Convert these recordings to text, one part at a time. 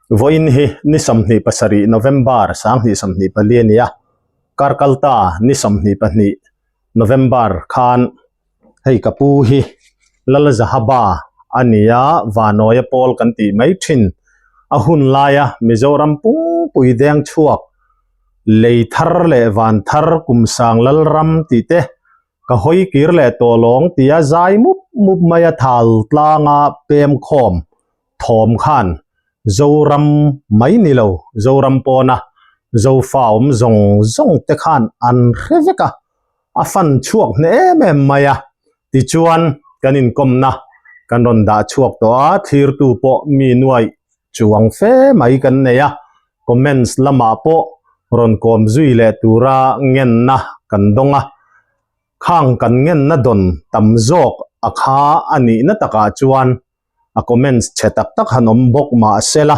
Vawiin hi ni 27 November 2024 a ni a, kar kalta ni 22 November khan hei ka pu hi Lalzahaba a ni a, Vanawia pawl kan tih mai thin. A hun laia Mizoram pungpui deng chhuak lei thar leh van thar kum sang Lalram tih te ka hawi kir leh tawh lawng tia zai mup mup maia thal tlanga pem khawm thawm khan Zoram mai ni lo, Zoram pawna Zofa awm zawng zawng te khan an hre vek a, a fan chhuak hneh em em mai a. Tichuan kan inkawmna kan rawn dah chhuak tawh a, thlirtu pawh mi nuaih chuang fe mai kan nei a, comments lamah pawh rawn kawm zui leh tura ngenna kan dawng a, khang kan ngenna dawn tam zawk a kha a nihna takah chuan a comments chhe tak tak han awm bawk mah sela,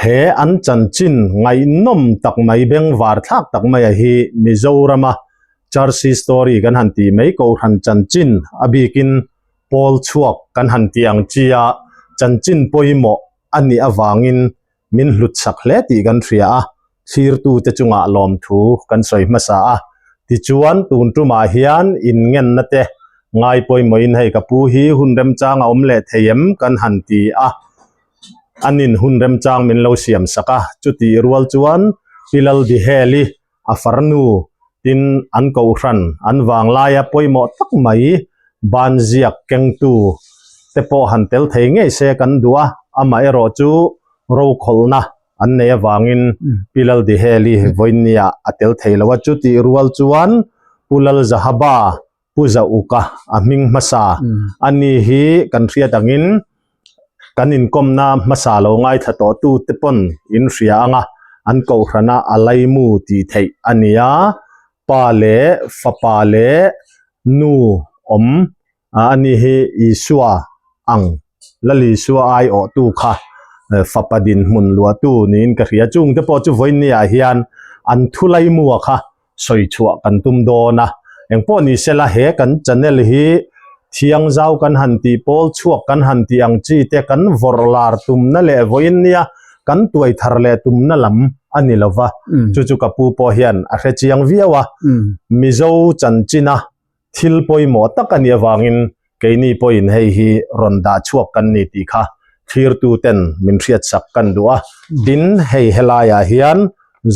he an chanchin ngaihnawm tak mai bengvar thlak tak maia hi Mizorama Church History kan han tih mai Kohhran chanchin a bikin pawl chhuak kan han tih ang chi a chanchin pawimawh a nih avangin min hlut sak hle tih kan hria a, thlirtute chungah lawmthu kan sawi hmasa a. Tichuan, tun tumah hian inngenna te ngai pawimawhin hei ka pu hi hun remchang a awm leh thei em kan han ti a, anin hun remchang min lo siam sak a. Chutih rual chuan Pi Laldiheli a farnu tin an kohhran an vanglaia pawimawh tak mai ban ziak kengtu te pawh han tel thei ngei se kan duh a, amaherawh chu rokhawlhna an nei avangin Pi Laldiheli vawinia a tel thei lo a, chutih rual chuan Pu Lalzahaba Pu Zauka a hming hmasa a ni hi kan hriat angin kan inkawmna hmasa lo ngaithla tawh tu te pawn in hria ang a, an kohhrana a laimu tih theih a ni a, pa leh fapa leh nu awm a ni hi Isua ang Lal Isua aiawhtu kha fapa dinhmun luahtu niin ka hria. Chungte pawh chu vawiinniah hian an thu laimua kha sawi chhuah kan tum dawn a, engpawh ni sela he kan channel hi thiang zau kan han tih pawl chhuak kan han tih ang chi te kan vawrh lar tumna leh vawiin nia kan tuai thar leh tumna lam a ni lo va, chu chu ka pu pawh hian a hre chiang viau a, Mizo chanchina thil pawimawh tak a nih avangin keini pawhin hei hi rawn dah chhuak kan ni tih kha thlirtu ten min hriatsak kan duh a, tin hei helaiah hian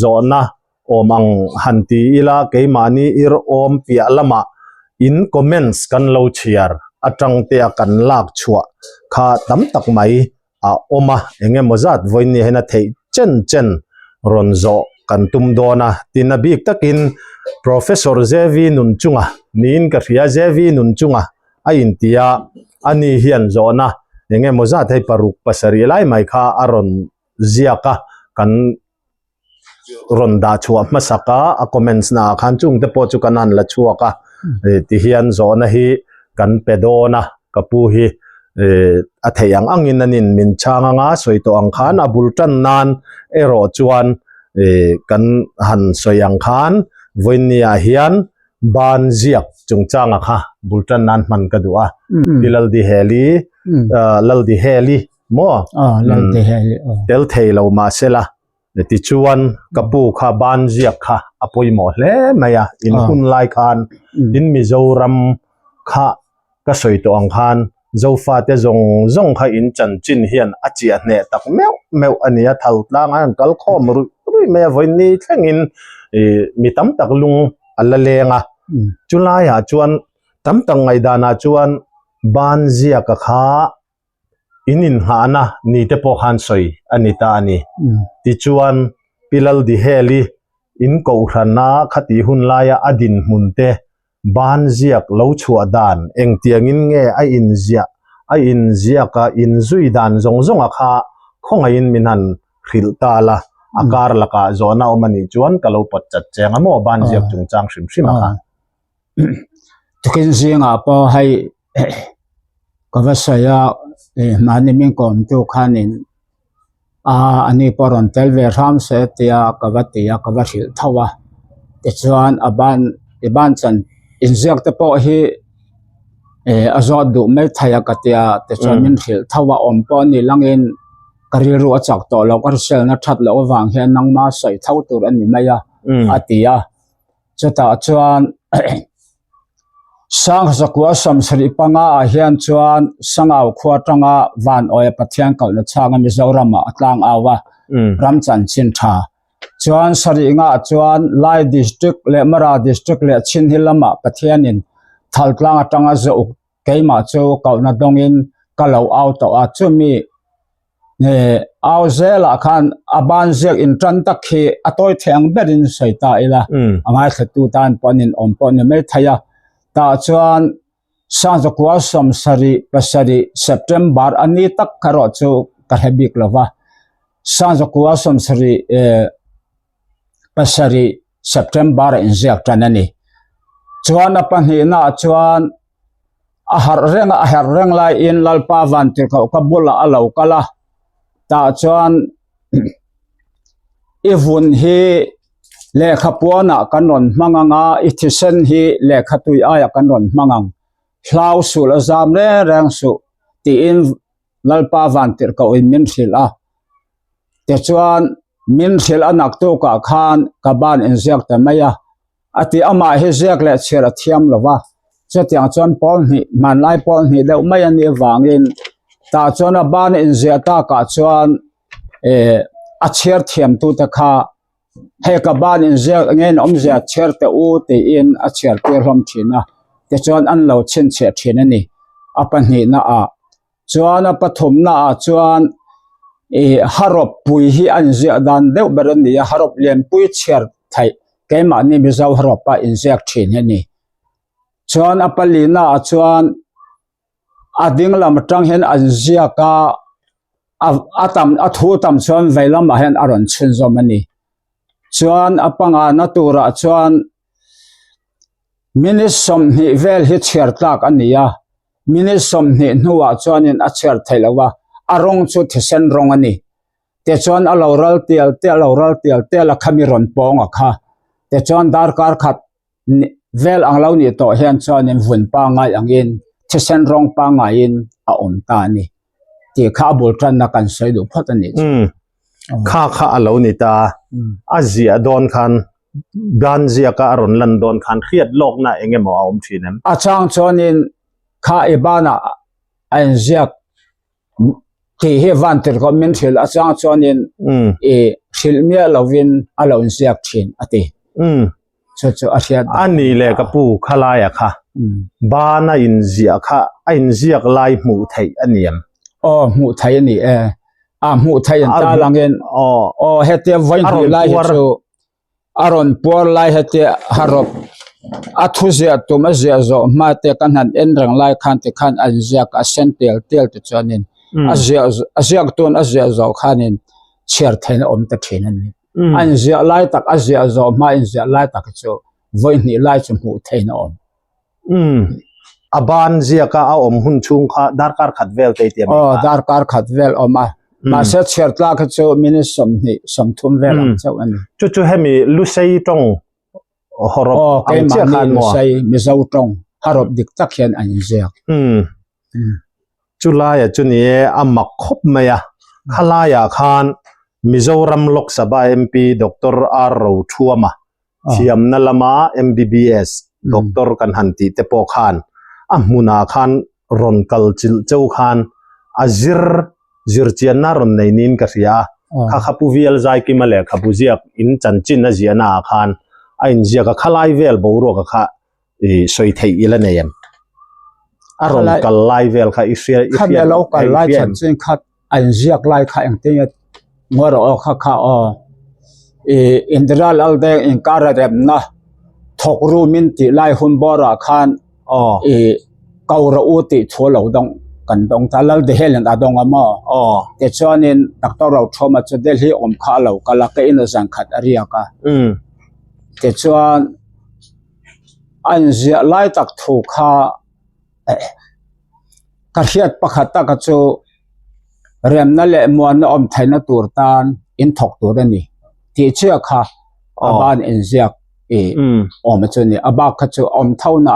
zawhna awm ang han ti ila keimahni ir awm piah lamah in comments kan lo chhiar atang te a kan lak chhuah kha tam tak mai a awm a, eng emaw zat vawiin hian a theih chen chen rawn zawh kan tum dawn a, tin a bik takin Professor JV Nunchunga niin ka hria JV Nunchunga a inti a, ani hian zawhna eng emaw zat hei paruk pasarih lai mai kha a rawn ziak a, kan rawn dah chhuah hmasak a a comments na ah khan chung te pawh chu kan han la chhuak a ti hian zawhna hi kan pe dawn a ka pu hi a theih ang ang in anin min chhang anga sawi tawh ang khan a bul tan nan erawh chuan kan han sawi ang khan vawiin ah hian ban ziak chungchanga kha bul tan nan hman ka duh a Pi Laldiheli Laldiheli maw tel thei lo mahsela tichuan ka pu kha ban ziak kha a pawimawh hle mai a in hun lai khan tin Mizoram kha ka sawi tawh ang khan Zofate zawng zawng kha in chanchin hian a chiah hneh tak meuh meuh a ni a thal tlang a an kal khawm ruih ruih mai a vawiin ni thlengin ih mi tam tak lung a la leng a chulaiah chuan tam tak ngaihdanah chuan ban ziaka kha in inngahna ni te pawh khan sawi a ni ta a ni. Tichuan, Pi Laldiheli in kohhrana khati hun laia a dinhmun te ban ziak lo chhuah dan engtiangin nge a inziah a inziak a inzui dan zawng zawnga kha khawngaihin min han hrilh ta la, a kar lakah zawhna awm a nih chuan ka lo pawt chat cheng a maw ban ziak chungchang hrim hrim a kha. Tukin zingah pawh hei ka va sawi a mahni min kawmtu khanin a ani pawh rawn tel ve hram se tia ka va ti a ka va hrilh tho a tichuan a ban i ban chan inziak te pawh hi eh a zawt duh mai thei a ka tia tichuan min hrilh tho a awm pawh ni langin. Ka rilru a chak tawh lo, ka hriselna that loh avang hian nangma sawi tho tur a ni mai a, a ti a. Chutah chuan Sanghasakua sawmsarih panga ah hian chuan Sangau khua atanga Vanawia Pathian kalhna chhanga Mizoramah a tlang au a, ram chanchin tha. Chuan sarih ngah chuan Lai District leh Mara District leh Chinhi lamah Pathianin Thaltlang atanga zawh keimah chu kohna dawngin ka lo au tawh a, chumi au zelah khan a ban ziak intan tak hi a tawi thei ang berin sawi ta ila, a ngaithlatu tan pawh an inawm pawh a ni mai thei a, tah chuan Sangzakua sawmsarih pasarih September a ni tak erawh chu ka hre bik lo va, Sangzakua sawmsarih pasarih September a inziak tan a ni. Chuan a pahnihnaah chuan a harh reng a, a herh reng laiin Lalpa Vantirhkoh ka bulah a lo kal a, tah chuan i vun hi lehkha puanah kan rawn hmang ang a, i thisen hi lehkha tui aiah kan rawn hmang ang, hlau suh la zam reng reng suh tiin Lalpa Vantirhkohin min hrilh a. Tichuan min hrilh a naktukah khan ka ban inziak ta mai a, a ti amah hi ziak leh chhiar a thiam lo va, chutiang chuan pawl hnih hmanlai pawl hnih deuh mai a nih avangin tah chuan a ban inziah takah chuan eh a chhiar thiamtute kha hei ka ban inziak nge in awmzia chhiar teh u tiin a chhiar tir hlawm thin a, tichuan an lo chhinchhiah thin a ni a pahnihna ah. Chuan a pathumna ah chuan ih harawp pui hi a inziah dan deuh ber a ni a, harawp lianpui chhiar theih keimahni Mizo harawp a inziak thin hi a ni. Chuan a palina ah chuan a ding lam atang hian an ziak a, a tam a thu tam chuan vei lamah hian a rawn chhunzawm a ni. Chuan a pangana turah chuan minute 20 vel hi chhiar tlak a ni a. Minute 20 hnuah chuanin a chhiar theih loh a, a rawng chu thisen rawng a ni. Tichuan a lo ral tial tial a lo ral tial tial a khami rawn pawng a kha. Tichuan darkar khat vel ang lo nih tawh hian chuanin vun pangngai angin thisen rawng pangngaiin a awm ta a ni tih kha a bul tanna kan sawi duh phawt a nih chu. Kha kha a lo ni ta, a ziah dawn khan Dan ziaka a rawn lan dawn khan hriat lawkna eng emaw a awm thin em? A chang chuanin kha i banah a inziak tih hi van tirhkoh min hrilh, a chang chuanin i hrilh miah lovin a lo inziak thin a ti. Chu chu a hriat A ni le ka pu khalaia kha ban a inziah kha a inziak lai hmuh theih a ni em? Aw hmuh theih a ni e. A hmuh theih an ta langin aw hetia vawi hnih lai hi chu a rawn puar lai hetia harawp a thu ziah tum a ziah zawh hma te kan han en reng lai khan tikhan an ziak a sen tial tial te chuanin a ziah a ziak tun a ziah zawh khanin chhiar theihna awm ta thin a ni. An ziah lai tak a ziah zawh hma in ziah lai tak hi chu vawi hnih lai chu hmuh theihna awm. Umm a ban ziaka a awm hun chhung kha darkar khat vel te i ti a mi kha? Aw darkar khat vel awm a, mahse chhiar tlak hi chu minute 20 30 vel ang chauh a ni. Chu chu hemi Lusei tawng hawrawp ang chiah khan maw? Aw keimahni Lusei Mizo tawng hawrawp dik tak hian an inziak. Umm chu laia chu ni e a mak khawp mai a, khalaiah khan Mizoram Lok Sabha MP Doctor R Rothuama Thiamna lama MBBS doctor kan han tih te pawh khan a hmunah khan rawn kal chilh cheu khan a zir zirchianna rawn nei niin ka hria a. Kha kha Pu VL Zaikima lehkhabu ziak in chanchin a ziahna ah khan a inziak a, khalai vel boruak a kha i sawi theih i la nei em? A rawn kal lai vel kha i hria i hria lo kal lai chanchin kha a inziak lai kha engtin nge ngawi rawh aw kha kha aw i Indira Laldeng inkar a remna thawk ru min tih lai hun bawrah khan aw i ko rawh u tih thu a lo dawng kan dawng ta Laldehelin a dawng a maw aw tichuanin Doctor Rothawma chu Delhi awm kha a lo kal a ka in a zan khat a riak a tichuan a inziah lai tak thu kha ka hriat pakhat taka chu remna leh muanna awm theihna tur tan in thawk tur a ni tih chiah kha a ban inziak ih awm chu a ni a bak kha chu awm tho na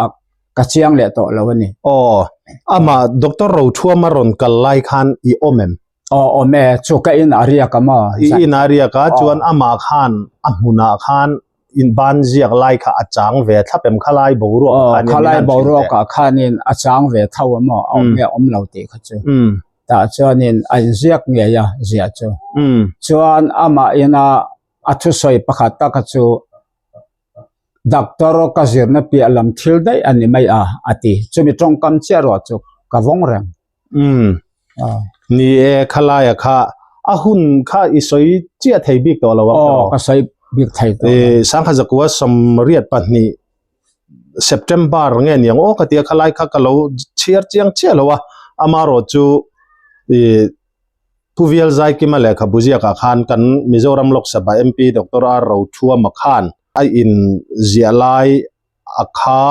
ka chiang leh tawh lo a ni. Aw amah Doctor Rothuama rawn kal lai khan i awm em? Aw awm e, chu ka in a riak a maw? I in a riak a, chuan amah khan a hmunah khan in ban ziak lai kha a chang ve thlap em khalai boruak ah khanin khalai boruak ah khanin a chang ve tho a maw a awm nge awm lo tih kha chu tah chuanin a inziak ngei a ziah chu chuan amah ina a thusawi pakhat tak kha chu Doctor ka zirna piah lam thil daih a ni mai a a ti chumi tawngkam chiah erawh chu ka vawng reng. Umm. Ni e, khalaia kha a hun kha i sawi chiah thei bik tawh lo ang tawh. Aw, ka sawi bik thei tawh lo. Sangha Zakua 82 September nge niang aw ka tia khalai kha ka lo chhiar chiang chiah lo a, amarawh chu i Thuvial Zaikima lehkhabu ziakah khan kan Mizoram Lok Sabha MP Doctor R Rothuama khan a inziah lai a kha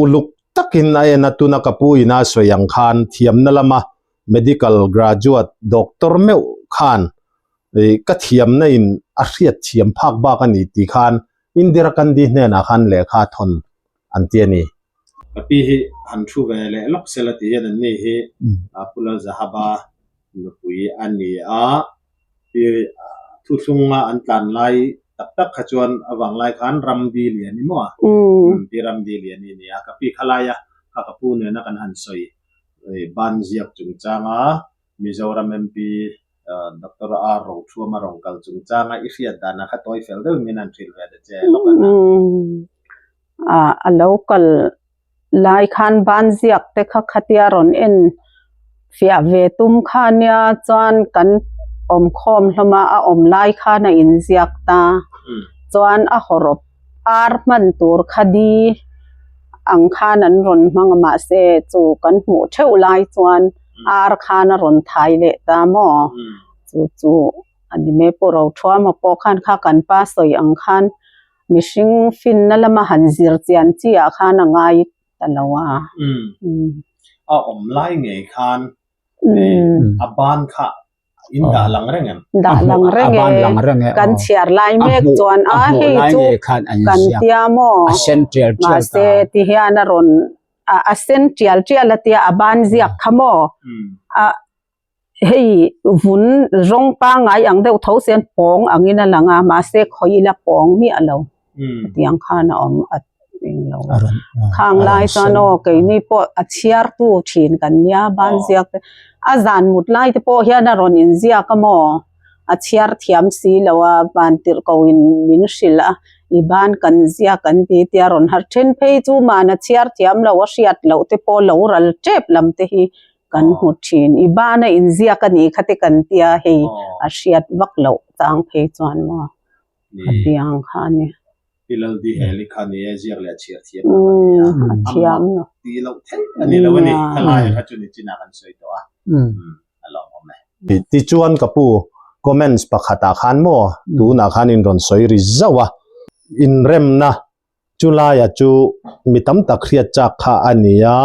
uluk takin a en a, tuna ka pu ina a sawi ang khan thiamna lama medical graduate doctor meuh khan ka thiamna in a hriat thiam phak bak a ni tih khan Indira Gandhi hnenah khan lehkha thawn an ti a ni. Ka pi hi han thu ve leh lawk sela tih hian anni hi Pu Lalzahaba nupui a ni a. Hi thuthlunga an tlan lai tak tak kha chuan a vang lai khan Ramdi lian i maw a? Pi Ramdi lian i ni a. Ka pi kha laia kha ka pu nena kan han sawi ban ziak chungchanga Mizoram MP Doctor R Rothuama rawn kal chungchanga i hriat dana kha tawi fel deuhin min han hrilh ve ta che lawk a na. A lo kal lai khan ban ziak te kha khatia rawn en fiah ve tum kha nia chuan kan awm khawm hlawm a, a awm lai khan a inziak ta chuan a hawrawp ar hman tur kha di ang khan an rawn hmang a mahse chu kan hmuh theuh lai chuan ar khan a rawn thai leh ta maw chu chu a ni mai pawh Rothuama pawh khan kha kan pa sawi ang khan. Mihring finna lama han zir chian chi ah khan a ngai ta lo a. A awm lai ngei khan a ban kha in dah lang reng em? Dah lang reng e. Kan chhiar lai mek chuan a hei chu kan tia maw? Mahse ti hian a rawn a sen tial tial a tia a ban ziak kha maw? A Hei vun rawng pangngai ang deuh tho sen pawng angin a lang a mahse khawi ila pawng miah lo hetiang khan a awm a eng lo khang lai chuan aw keini pawh a chhiar tu thin kan nia ban ziak te a zan mut lai te pawh hian a rawn inziak a maw a chhiar thiam si lo a van tirh ko in min hrilh a i ban kan ziak an ti tia rawn harh then phei chu mahna chhiar thiam lo a hriat loh te pawh lo ral tep lam te hi. Kan hmu thin. I bana inziak a nih kha te kan tia hei a hriat vak loh chang phei chuan maw a tiang kha a ni. Pi Laldi Heli kha ni e ziak leh a chhiar thiam lo a ni a. A thiam lo. Tih loh theih a ni lo a ni. Khalai kha chu nichinah kan sawi tawh a. A lawmawm e. Tichuan ka pu comments pakhatah khan maw tunah khan in rawn sawi ri zauh a. Inremna Chulaia chu mi tam tak hriat chak kha a ni a,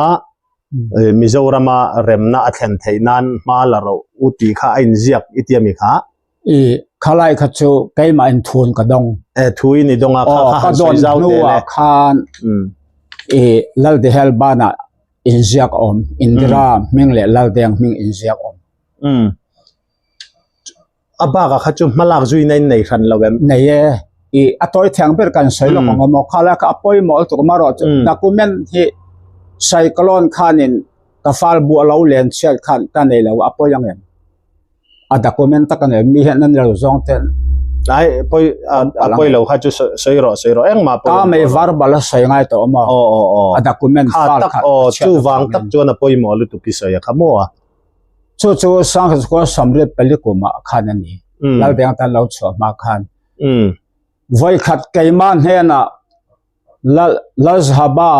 Mizorama remna a thlen theih nan hma la rawh u tih kha a inziak i tia mi kha? I khalai kha chu keimah in thun ka dawng. E thu in i dawng a, kha kha han sawi zau teh le. Ka dawn hnuah khan i Laldehel banah inziak a awm, Indira hming leh Laldeng hming inziak a awm. A bakah kha chu hmalak zuina in nei hran lo em? Nei e, i a tawi thiang ber kan sawi lawk ang awm aw, kha lai kha a pawimawh lutuk amarawh chu document hi cyclone khanin ka fal buah lo len chhiat khan ka nei lo a pawi ang em? A document tak a nei mi hian an lo zawng ten Ai pawi a pawi lo kha chu sawi rawh sawi rawh engmah pawi ka mei verbal a sawi ngai tawh awm aw aw aw aw a document fal kha aw chuvang tak chuan a pawimawh lutuk i sawi a kha maw a. Chu chu Sangkhaw 84 kumah khan a ni. Lalbeng tan lo chhuah hma khan. Vawikhat keimah hnenah Lal Lalzhaba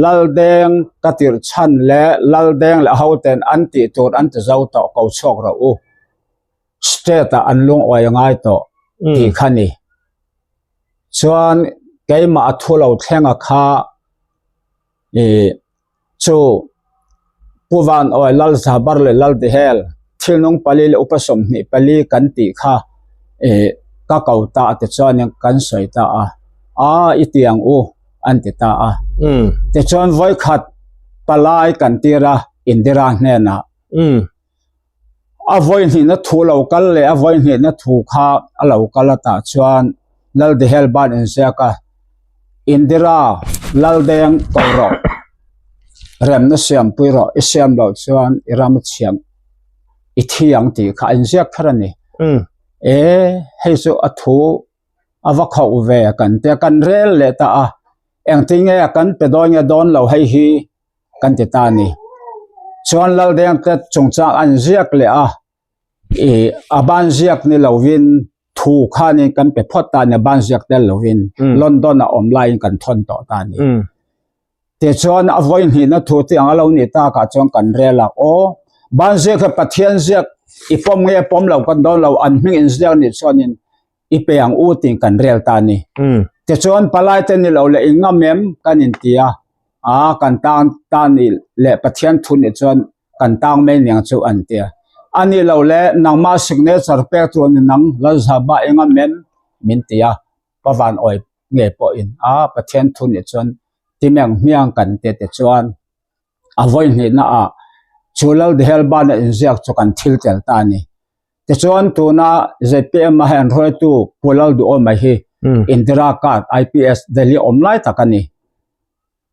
Laldeng ka tirh chhan leh Laldeng leh hoten an tih tur an ti zo tawh ko chhuak rawh u. State ah an lungawi ngai tawh tih kha ni. Chuan keimah a thu lo thlenga kha I chu Pu Van Awi Lal Zabar leh Lal Dihel thilnung pali leh upa 24 kan tih kha i ka ko ta a tichuanin kan sawi ta a, a i ti ang u an ti ta a. Tichuan vawikhat palai kan tir a Indira hnenah. A vawi hnihna thu lo kal leh a vawi hnihna thu kha a lo kal a tah chuan Laldehel ban inziak a, Indira Laldeng ko rawh, remna siampui rawh, i siam loh chuan i ram a chhiam i thi ang tih kha a inziak kher a ni. E, hei chu a thu a va khauh ve kan tia kan rel leh ta a, engtin nge kan pe dawn nge dawn lo hei hi kan ti ta a ni. Chuan Laldeng te chungchang an ziak leh a, ih a ban ziak ni lovin thu khanin kan pe phawt ta a ni, a ban ziak tel lovin London a awm laiin kan thawn tawh ta a ni. Tichuan a vawi hnihna thu te ang a lo nih takah chuan kan rel a, aw ban ziak hi Pathian ziak i pawm nge pawm lo kan dawn lo, an hming inziak nih chuanin i pe ang u tiin kan rel ta a ni. Tichuan palai te ni lo leh i ngam em kan inti a, aa kan tan ta nih leh Pathian thu nih chuan kan tang mai niang chu an ti a. A nih loh leh nangmah signature pek tur ni nang Lalzaba i ngam em min ti a, ka van awi nge pawhin a Pathian thu nih chuan timeng hmiang kan ti te chuan a vawi hnihna ah chu Laldehelbana inziak chu kan thil tel ta a ni. Tichuan tuna zpm a hian hruaitu Pu Lalduhawma hi Indira Card IPS Delhi awm lai tak a ni.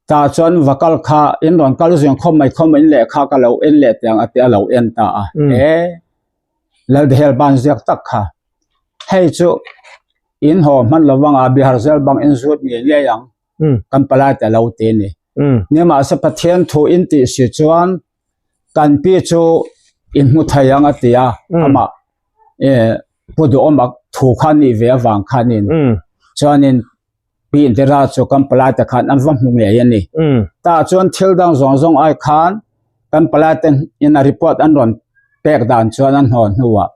Tah chuan va kal kha in rawn kal zing khawm mai khawm in lehkha ka lo en leh tiang a ti a lo en ta a. E Laldehelban ziak tak kha hei chu in haw hman lovang a Bihar zel bang in zut ngei ngei ang kan palai te lo ti a ni. Nimahse Pathian thu in tih si chuan kan pi chu in hmu thei ang a ti a amah Pu Duhawma thu kha nih ve avang khanin chuanin Pi Indira chu kan palai te khan an va hmu ngei a ni. Tah chuan thil dang zawng zawng ai khan kan palai te in a report an rawn pek dan chuan an hnawn hnuah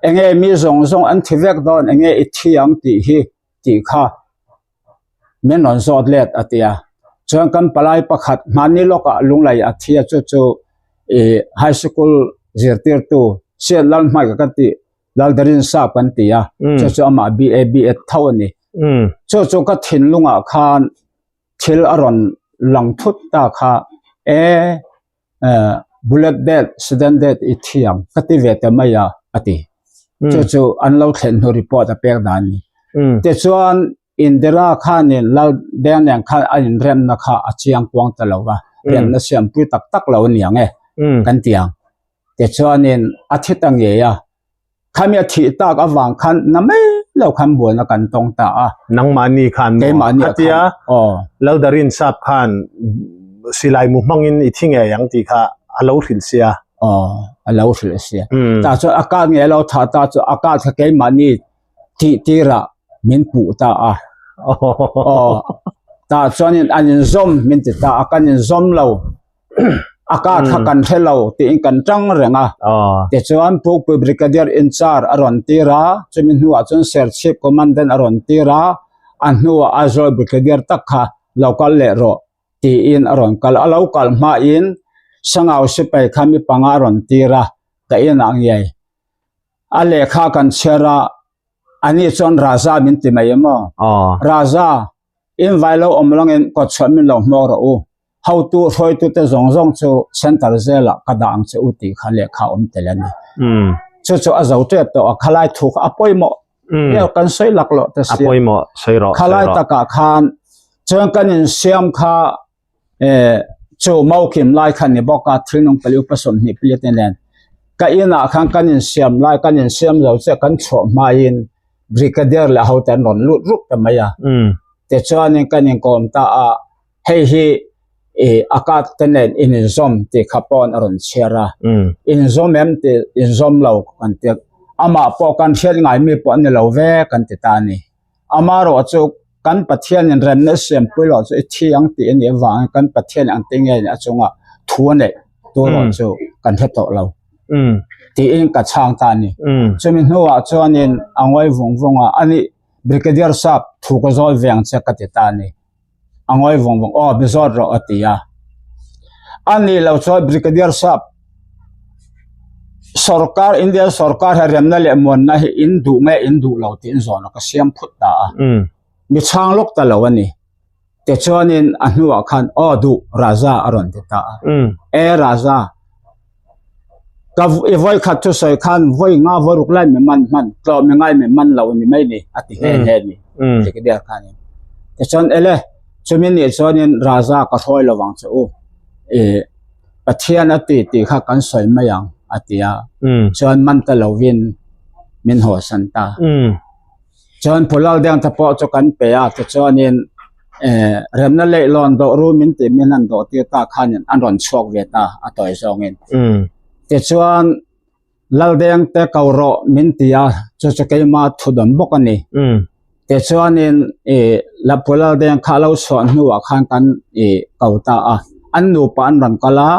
enge mi zawng zawng an thi vek dawn enge i thi ang tih hi tih kha min rawn zawt let a ti a chuan kan palai pakhat hmanni lawkah lunglei a thi a chu chu ih high sikul zirtirtu Siat Lalhmaika ka tih Laldarin Sap kan ti a chu chu amah BA B.Ed tho a ni chu chu ka thinlungah khan thil a rawn lang thut ta kha e Bullet death, sudden death i thiam ka ti ve ta mai a, a ti. Chu chu an lo thlen hnu report a pek dan a ni. Tichuan Indira khanin Lal Deng nen khan an inremna kha a chiang kuang ta lo va, remna siampui tak tak lo a ni ang e, kan ti ang. Tichuanin a thi ta ngei a, Khami a thih tak avang khan na mai lo khan buaina kan tawng ta a. Nangmahni khan maw? Keimahni ah Khatia khan, aw. Laldarin sap khan silai mu hmangin i thi ngei ang tih kha a lo hrilh sia. Aw, a lo hrilh sia. Tah chuan a kar ngei a lo thah ta chu a kar kha keimahni tih tirah min puh ta a. Aw, tah chuanin an inzawm min ti ta a, kan inzawm lo. a kar kha kan hre lo tiin kan tang reng a tichuan Pukpui Brigadier in charge a rawn tir a chumi hnuah chuan Serchhip Commandant a rawn tir a a hnuah Aizawl Brigadier tak kha lo kal leh rawh tiin a rawn kal a lo kal hmain Sangau sipai kha mi panga a rawn tir a ka inah ngei a lehkha kan chhiar a ani chuan Raja min ti mai emaw Raja in vai lo awm langin kawtchhuah min lo hmawk rawh u Hotu hruaitute zawng zawng chu center zelah ka dah ang che u tih kha lehkha a awm tel a ni. Chu chu a zo tep tawh a, khalai thu kha a pawimawh viau kan sawi lak loh te sia. A pawimawh, sawi rawh, sawi Khalai takah khan chuan kan insiam kha chu maukim lai kha ni bawk a, thil nung pali upa 20 pali te nen ka inah khan kan insiam lai kan insiam zo chiah kan chhuah hmain brigadier leh hote an rawn lut rup ta mai a. Tichuanin kan inkawm ta a. Hei hi i a kat te nen in inzawm tih kha pawn a rawn chhiar a, inzawm em tih inzawm lo kan ti amah pawh kan hriat ngai mi pawh a ni lo ve kan ti ta a ni. Amaherawh chu kan Pathian in remna siampui loh chu i thi ang tih a nih avangin kan Pathian ang ti nge a chunga thu a neih tur erawh chu kan hre tawh lo tiin ka chhang ta a ni. Chumi hnuah chuanin a ngawi vung vung a, ani Brigadier Sap thu ka zawl ve ang che ka ti ta a ni. A ngawi vawng vawng, aw mi zawt rawh a ti a. A nih lo chuan Brigadier Sap, sorkar, Indian sorkar hi remna leh muanna hi in duh nge in duh lo tiin zawhna ka siam phut ta a. Mi chhang lawk ta lo a ni. Tichuanin a hnuah khan, aw duh, Raja a rawn ti ta a. E Raja. Ka i vawi khat thu sawi khan vawi nga vawi ruk lai mi man hman tlawm mi ngai mi man lo ni mai ni a ti nghe nghe ni brigadier khanin. Tichuan ele chumi nih chuanin Raja ka hruai lo vang che u i Pathian a ti tih kha kan sawi mai ang a ti a chuan man ta lovin min hawsan ta. Chuan Phulal deng te pawh chu kan pe a tichuanin eh remna leihlawn dawh ru min tih min han dawh tir ta khanin an rawn chhuak ve ta a tawi zawngin. Tichuan Laldeng te ko rawh min ti a chu chu keima thu dawn bawk a ni. Tichuanin ih Phulal deng kha a lo chhuah hnuah khan kan ih ko ta a an nupa an rawn kal a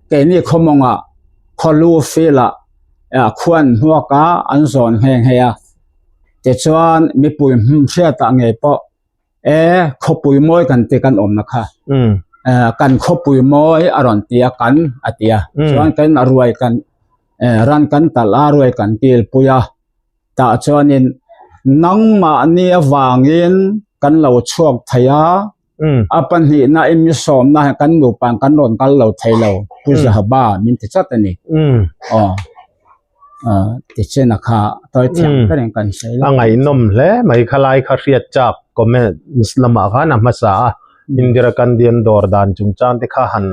keini khawmawngah khawlu field ah khuan hmuak a an zawn nghe nghe a. Tichuan mipui hriatah ngei pawh e khawpui mawi kan ti kan awmna kha kan khawpui mawi a rawn ti a kan a ti a chuan kan a ruai kan ran kan talh a ruai kan kilpui a tah chuanin nangmahni avangin kan lo chhuak thei a. A pahnihna i mi sawmna hian kan nupa kan rawn kal lo thei lo Pu Zahaba min ti chat a ni. Aw tichena kha tawi thiam berin kan sawi lo. A ngaihnawm hle mai khalai kha hriat chak comments lamah khan a hmasa a Indira Gandhi an dawr dan chungchang te kha han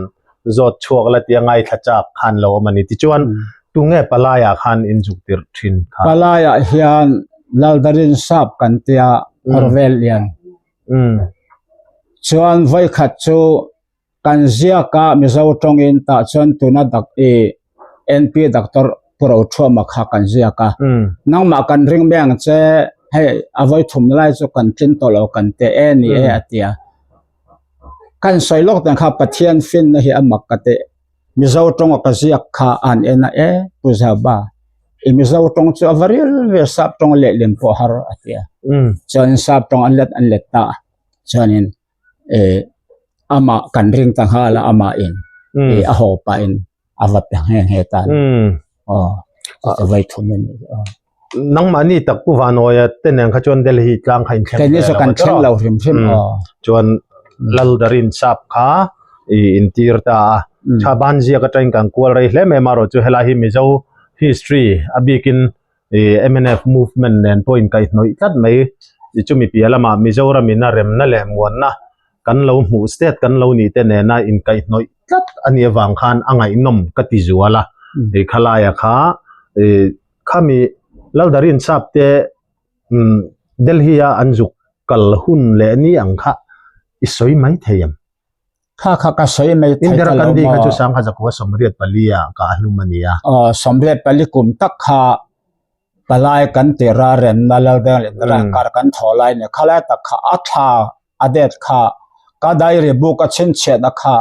zawt chhuak la tia ngaithla chak khan lo awm a ni. Tichuan tunge palaiah khan inzuk tirh thin kha? Palaiah hian Laldarin sap kan tia Khawrvel lian Chuan vawikhat chu kan ziak a Mizo tawngin tah chuan tuna dak i NP Doctor Pu Rothuama kha kan ziak a. Nangmah kan ring mai ang che hei a vawithum lai chu kan tlin tawh lo kan ti e ni e a ti a. Kan sawi lawk dan kha Pathian finna hi a mak ka ti. Mizo tawnga ka ziak kha an en a e Pu Zaba i Mizo tawng chu a va ril ve sap tawng lehlin pawh har a ti a chuanin sap tawng an let an let ta a chuanin eh amah kan ring ta nghal a amah in eh a haw pah in a va pe nghe nghe ta a ni aw chu vai thum a ni aw. Nangmahni tak Pu Vanawia te nen kha chuan Delhi tlang kha in thleng ve lo kan thleng lo hrim hrim aw. Chuan Laldarin sap kha i intir ta a. Tha ban ziak atangin kan kual rei hle mai amaherawh chu helai hi Mizo history a bikin i mnf movement nen pawh inkaihhnawih tlat mai. Chumi piah lamah Mizoram in a remna leh muanna kan lo hmuh state kan lo nih te nena inkaihhnawih tlat a nih avang khan a ngaihnawm ka ti zual a. Hei khalaia kha i Khami Laldarin sap te Delhi a an zuk kal hun leh ni ang kha i sawi mai thei em? Kha kha ka sawi mai thei Indira Gandhi kha chu Sangha Zakua 84 ah ka hlum a ni a. Aw 84 kum tak kha palai kan ti ra remna Lalveng leh Indira kar kan thaw lai ni khalai tak kha a thla a det kha ka diary book a chhinchhiatna kha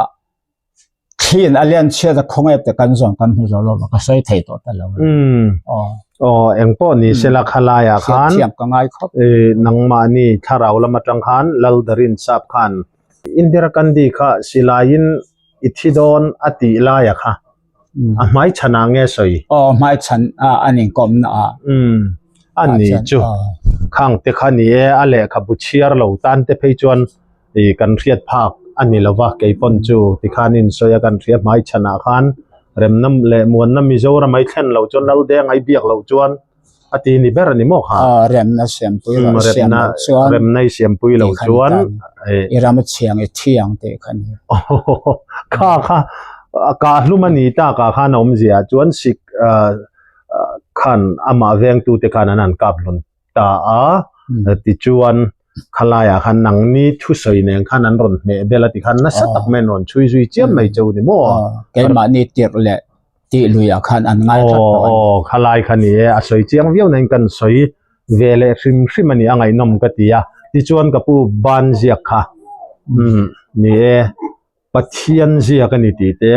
Thlin a lian chhiat a khawnge te kan zawn kan hmu zo lo va ka sawi thei tawh ta lo. Umm. Aw. Aw engpawh ni sela khalai ah khan. Thiam ka ngai khawp. Nangmahni thlarau lam atang khan Laldarin sap khan Indira Gandhi kha silaiin i thi dawn a tih laia kha a hmaichhan ah nge sawi? Aw hmaichhan a an inkawmna ah. Umm. A ni chu. Khang te kha ni e a lehkhabu chhiar lo tan te phei chuan I kan hriat phak a ni lo va, kei pawn chu tikhan in sawi a kan hria hmai chhanah khan remna leh muanna Mizoram ai thlen loh chuan Laldeng ai biak loh chuan a ti ni ber a ni maw kha? Aw remna siampui loh siam loh chuan remna i siampui loh chuan i ram a chhiang i thiang tih kha ni. Kha kha kah hlum a ni tak ah khan a awmzia chuan sik khan amah vengtute khan an han kap hlun ta a tichuan khalaiah khan nangni thusawi nen khan an rawn hmeh bel a ti khan nasa tak mai an rawn chhui zui chiam mai cheu ni maw? Keimahni tirh leh tih luiah khan an ngai tlat tawh a ni. Aw khalai kha ni e, a sawi chiang viau nain kan sawi ve leh hrim hrim a ni a ngaihnawm ka ti a, tichuan ka pu ban ziak kha umm ni e Pathian ziak a ni tih te,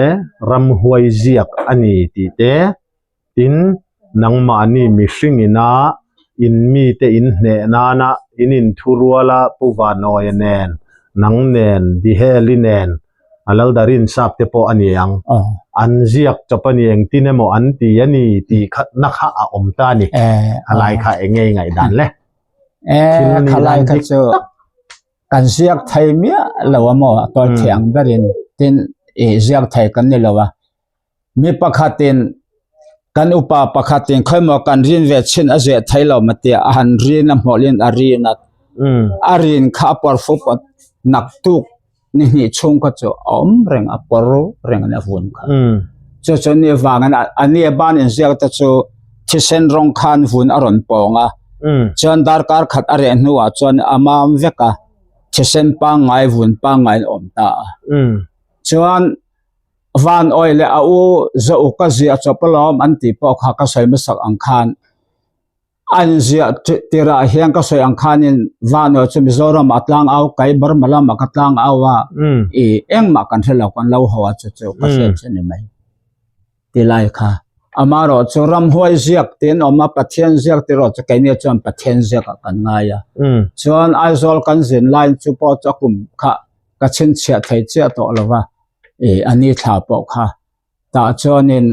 ramhuai ziak a ni tih te, Tin, nangmahni mihring ina in mite in hneh nana in inthuruala Pu Vanawia nen, nang nen, Diheli nen, a Laldarin sap te pawh a ni ang. An ziak chawp a ni, engtin emaw an ti a ni tih kha na kha a awm ta a ni. Khalai kha eng nge i ngaihdan le? Thil ni dan dik tak. Kan ziak thei miah lo a maw? A tawi thei ang berin tin i ziak thei kan ni lo a. Mi pakhatin. Kan upa pakhatin khawimaw kan rin ve chin a zeh thei lo ma tia a han rin a hmawlhin a rin a, a rin kha a pawr fo pawh naktuk ni hnih chhung kha chu a awm reng a pawr reng a ni a vun kha. Chu chu ni vangin a ni a ban inziak te chu thisen rawng khan vun a rawn pawng a, chuan darkar khat a reh hnuah chuan a mam vek a, thisen pangngai vun pangngaiin a awm ta a. Chuan Van awi leh a u Zauk ka ziah chawp alawm an tih pawh kha ka sawi hmasak ang khan an ziah tirah hian ka sawi ang khanin Van awi chu Mizoram ah tlang au kai Burma lamah ka tlang au a i engmah kan hre lo kan lo haw a chu chu ka hriat chu ni mai ti lai kha amarawh chu ramhuai ziak tiin awm a Pathian ziak tih erawh chu keini chuan Pathian ziak ah kan ngai a chuan Aizawl kan zin laiin chu pawh chu a kum kha ka chhinchhiah thei chiah tawh lo va. ih a ni thla pawh kha tah chuanin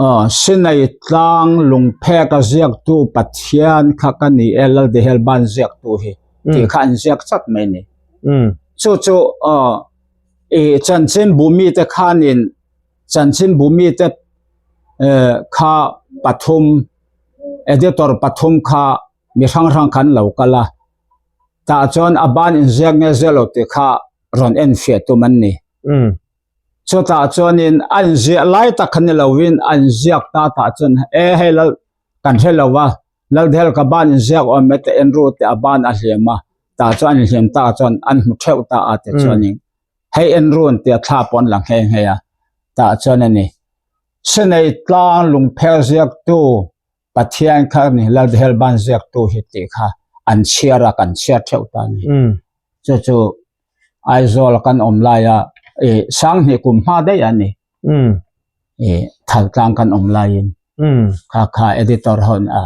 aw Sinai tlang lungphek a ziaktu Pathian kha ka ni e Laldehelban ziaktu hi tih kha an ziak chat mai a ni chu chu aw ih chanchinbu mite khanin chanchinbu mite eh kha pathum editor pathum kha mi hrang hrang khan lo kal a tah chuan a ban inziak nge ziah lo tih kha rawn en fiah tum an ni. Chutah chuanin a inziah lai tak kha ni lovin a inziak ta tah chuan e hei lal kan hre lo va Laldhel ka ban inziak awm e teh en ru teh a ban a hliam a tah chuan an inhliam ta chuan an hmu theuh ta a ti chuanin hei en ru an tia thla pawh an la nghe nghe a tah chuan a ni. Senei tlang lungpher ziaktu Pathian kha ni Lalhelban ziaktu hi tih kha an chhiar a kan chhiar theuh ta a ni. Chu chu Aizawl kan awm laia i Sanghnih kum hma daih a ni. I Thaltlang kan awm laiin kha kha editor ho a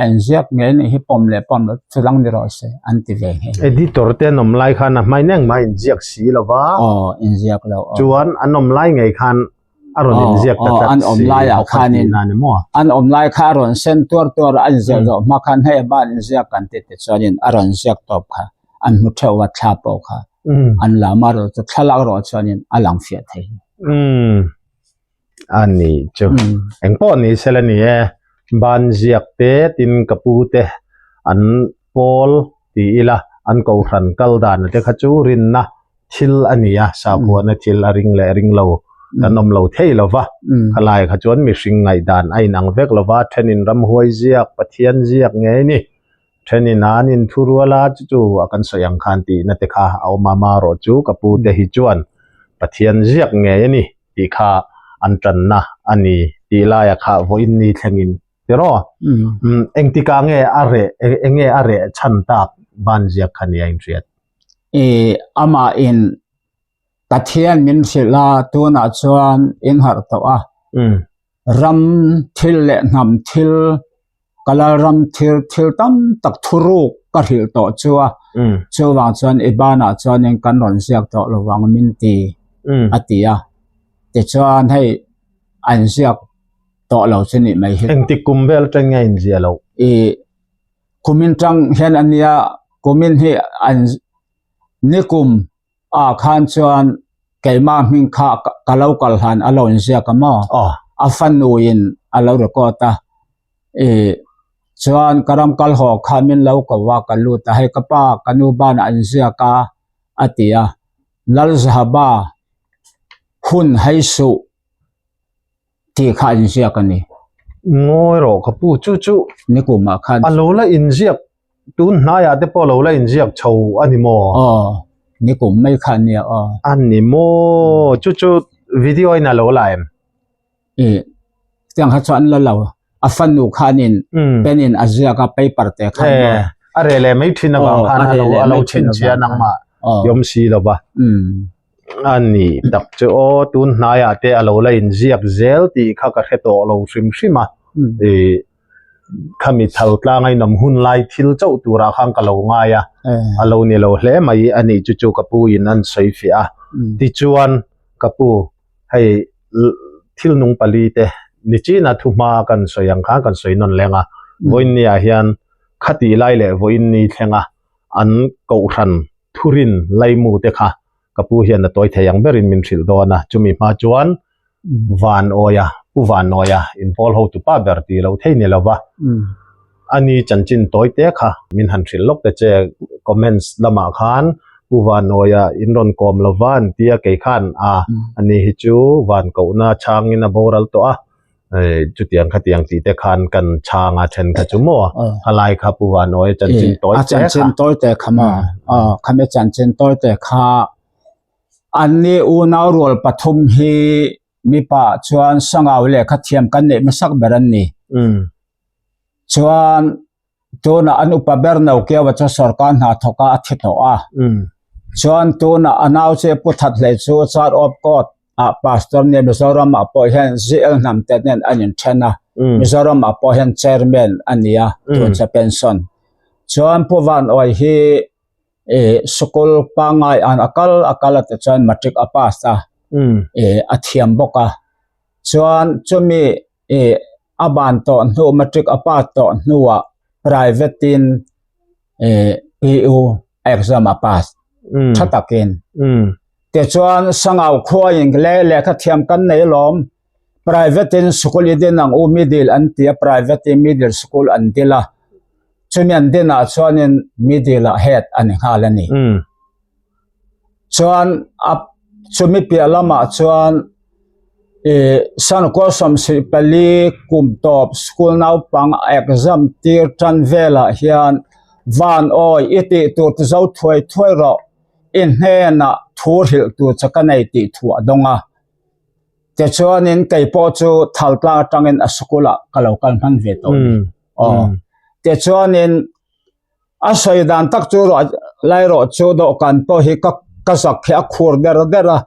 en ziak ngei ni hi pawm leh pawm loh chu lang ni rawh se an ti ve nghe. Editor te an awm lai khan a hmai neng mai inziak si lo va. Aw inziak lo. Chuan an awm lai ngei khan a rawn inziak ta tlat an awm lai ah khanin an awm lai kha a rawn sen tuar tuar a inziak zawh hma khan hei a ban inziak kan ti te chuanin a rawn ziak tawp kha an hmu theuh a thla pawh kha an lam a rawh chu thlalak rawh chuanin a lang fiah thei a ni chu engpawh ni sela ni e ban ziak te tin ka pu te an pawl ti ila an kohhran kal dan te kha chu rinna thil a ni a, sakhuana thil a ring leh ring lo kan awm lo thei lo va, khalai kha chuan mihring ngaihdan a inang vek lo va, thenin ramhuai ziak, Pathian ziak ngei ni, thenin an inthurual a, chu chu a kan sawi ang khan tihna te kha a awm a, marawh chu ka pu te hi chuan Pathian ziak ngei a ni tih kha an tanna a ni tih laia kha vawiin ni thlengin tiraw? Engtikah nge a reh, enge a reh chhan tak ban ziak kha nia inhriat? I amah in Pathian min hrilh a tunah chuan in harh tawh a ram thil leh hnam thil ka lal ram thil thil tam tak thuruk ka hrilh tawh chu a chuvang chuan i banah chuanin kan rawn ziak tawh lovang min ti a ti a tichuan hei an ziak tawh lo chu nih mai hi. Engtik kum vel atang nge a inziah loh? I Kumin tang hian a nia, kumin hi an nikum ah khan chuan keimah hming kha ka lo kal hlan a lo inziak a maw? A fanu in a lo record a, i chuan ka ram kal haw kha min lo ko a ka lut a, hei ka pa ka nu banah an ziak a a ti a, Lalzahaba hun hei suh. Tih kha inziak a ni. Ngawi rawh ka pu chu chu nikum ah khan a lo la inziak tun hnaiah te pawh a lo la inziak chho a ni maw? Aw nikum mai kha a nia aw. A ni maw chu chu video in a lo la em? Ih tiang kha chu an la lo a fanu khanin pen in a ziak a paper te khan maw. A reh leh mai thin avang khan a lo chhinchhiah nangmah i awm si lo va. A ni tak chu aw tun hnaiah te a lo la inziak zel tih kha ka hre tawh lo hrim hrim a ih khami thal tlang a inawm hun lai thil chauh turah khan ka lo ngai a a lo ni lo hle mai a nih chu chu ka pu in an sawi fiah a tichuan ka pu hei thil nung pali te nichina thuhma kan sawi ang khan kan sawi nawn leng a vawiin ni ah hian khatih lai leh vawiin ni thleng a an kohhran thurin laimu te kha. Ka pu hian a tawi thei ang berin min hrilh dawn a, chumi hma chuan Van Awia, Pu Van Awia inpawl hotupa ber tih loh thei ni lova, ani chanchin tawi te kha min han hrilh lawk ta che, comments lamah khan Pu Van Awia in rawn kawm lova an tia kei khan a, ani hi chu van kohna changin a boral tawh a, chutiang khatiang tih te khan kan chhang a then kha chu maw khalai kha Pu Van Awia chanchin tawi te kha. A chanchin tawi te kha maw? Aw, khami chanchin tawi te kha Anni unau rual pathum hi mipa chuan Sangau lehkha thiam kan neih hmasak ber an ni. Chuan tunah an upa ber Nokiawa chu sorkar hna thawk a a thi tawh a. Chuan tunah a nau che Pu Thathlei chu Char of Court ah Pastor nia Mizoram ah pawh hian ZL Hnamte nen an inthen a. Mizoram ah pawh hian Chairman a ni a, tun che pension. Chuan Pu Van Awi hi eh sikul pangngai an a kal a kal a ti chuan matric a pass a eh a thiam bawk a chuan chumi eh a ban tawh hnu matric a pass tawh hnuah private in eh P_U exam a pass tha takin tichuan sangau khuain le lehkha thiam kan nei alawm private in sikul i din ang u middle an ti a private in middle sikul an dil a chumi an din ah chuanin middle ah head a ni nghal a ni chuan a chumi piah lamah chuan ih sankaw sawmsih pali kum tawp school naupang exam tir tan velah hian van awi i tih tur ti zo thuai thuai rawh i hnenah thu hrilh tur che ka nei tih thu a dawng a. Tichuanin kei pawh chu thal tlang atangin a sikulah ka lo kal hman ve tawh ni. Aw. Tichuanin a sawi dan tak chu ruah lai rawh chu dawhkan pawh hi ka ka zak hi a khur der der a,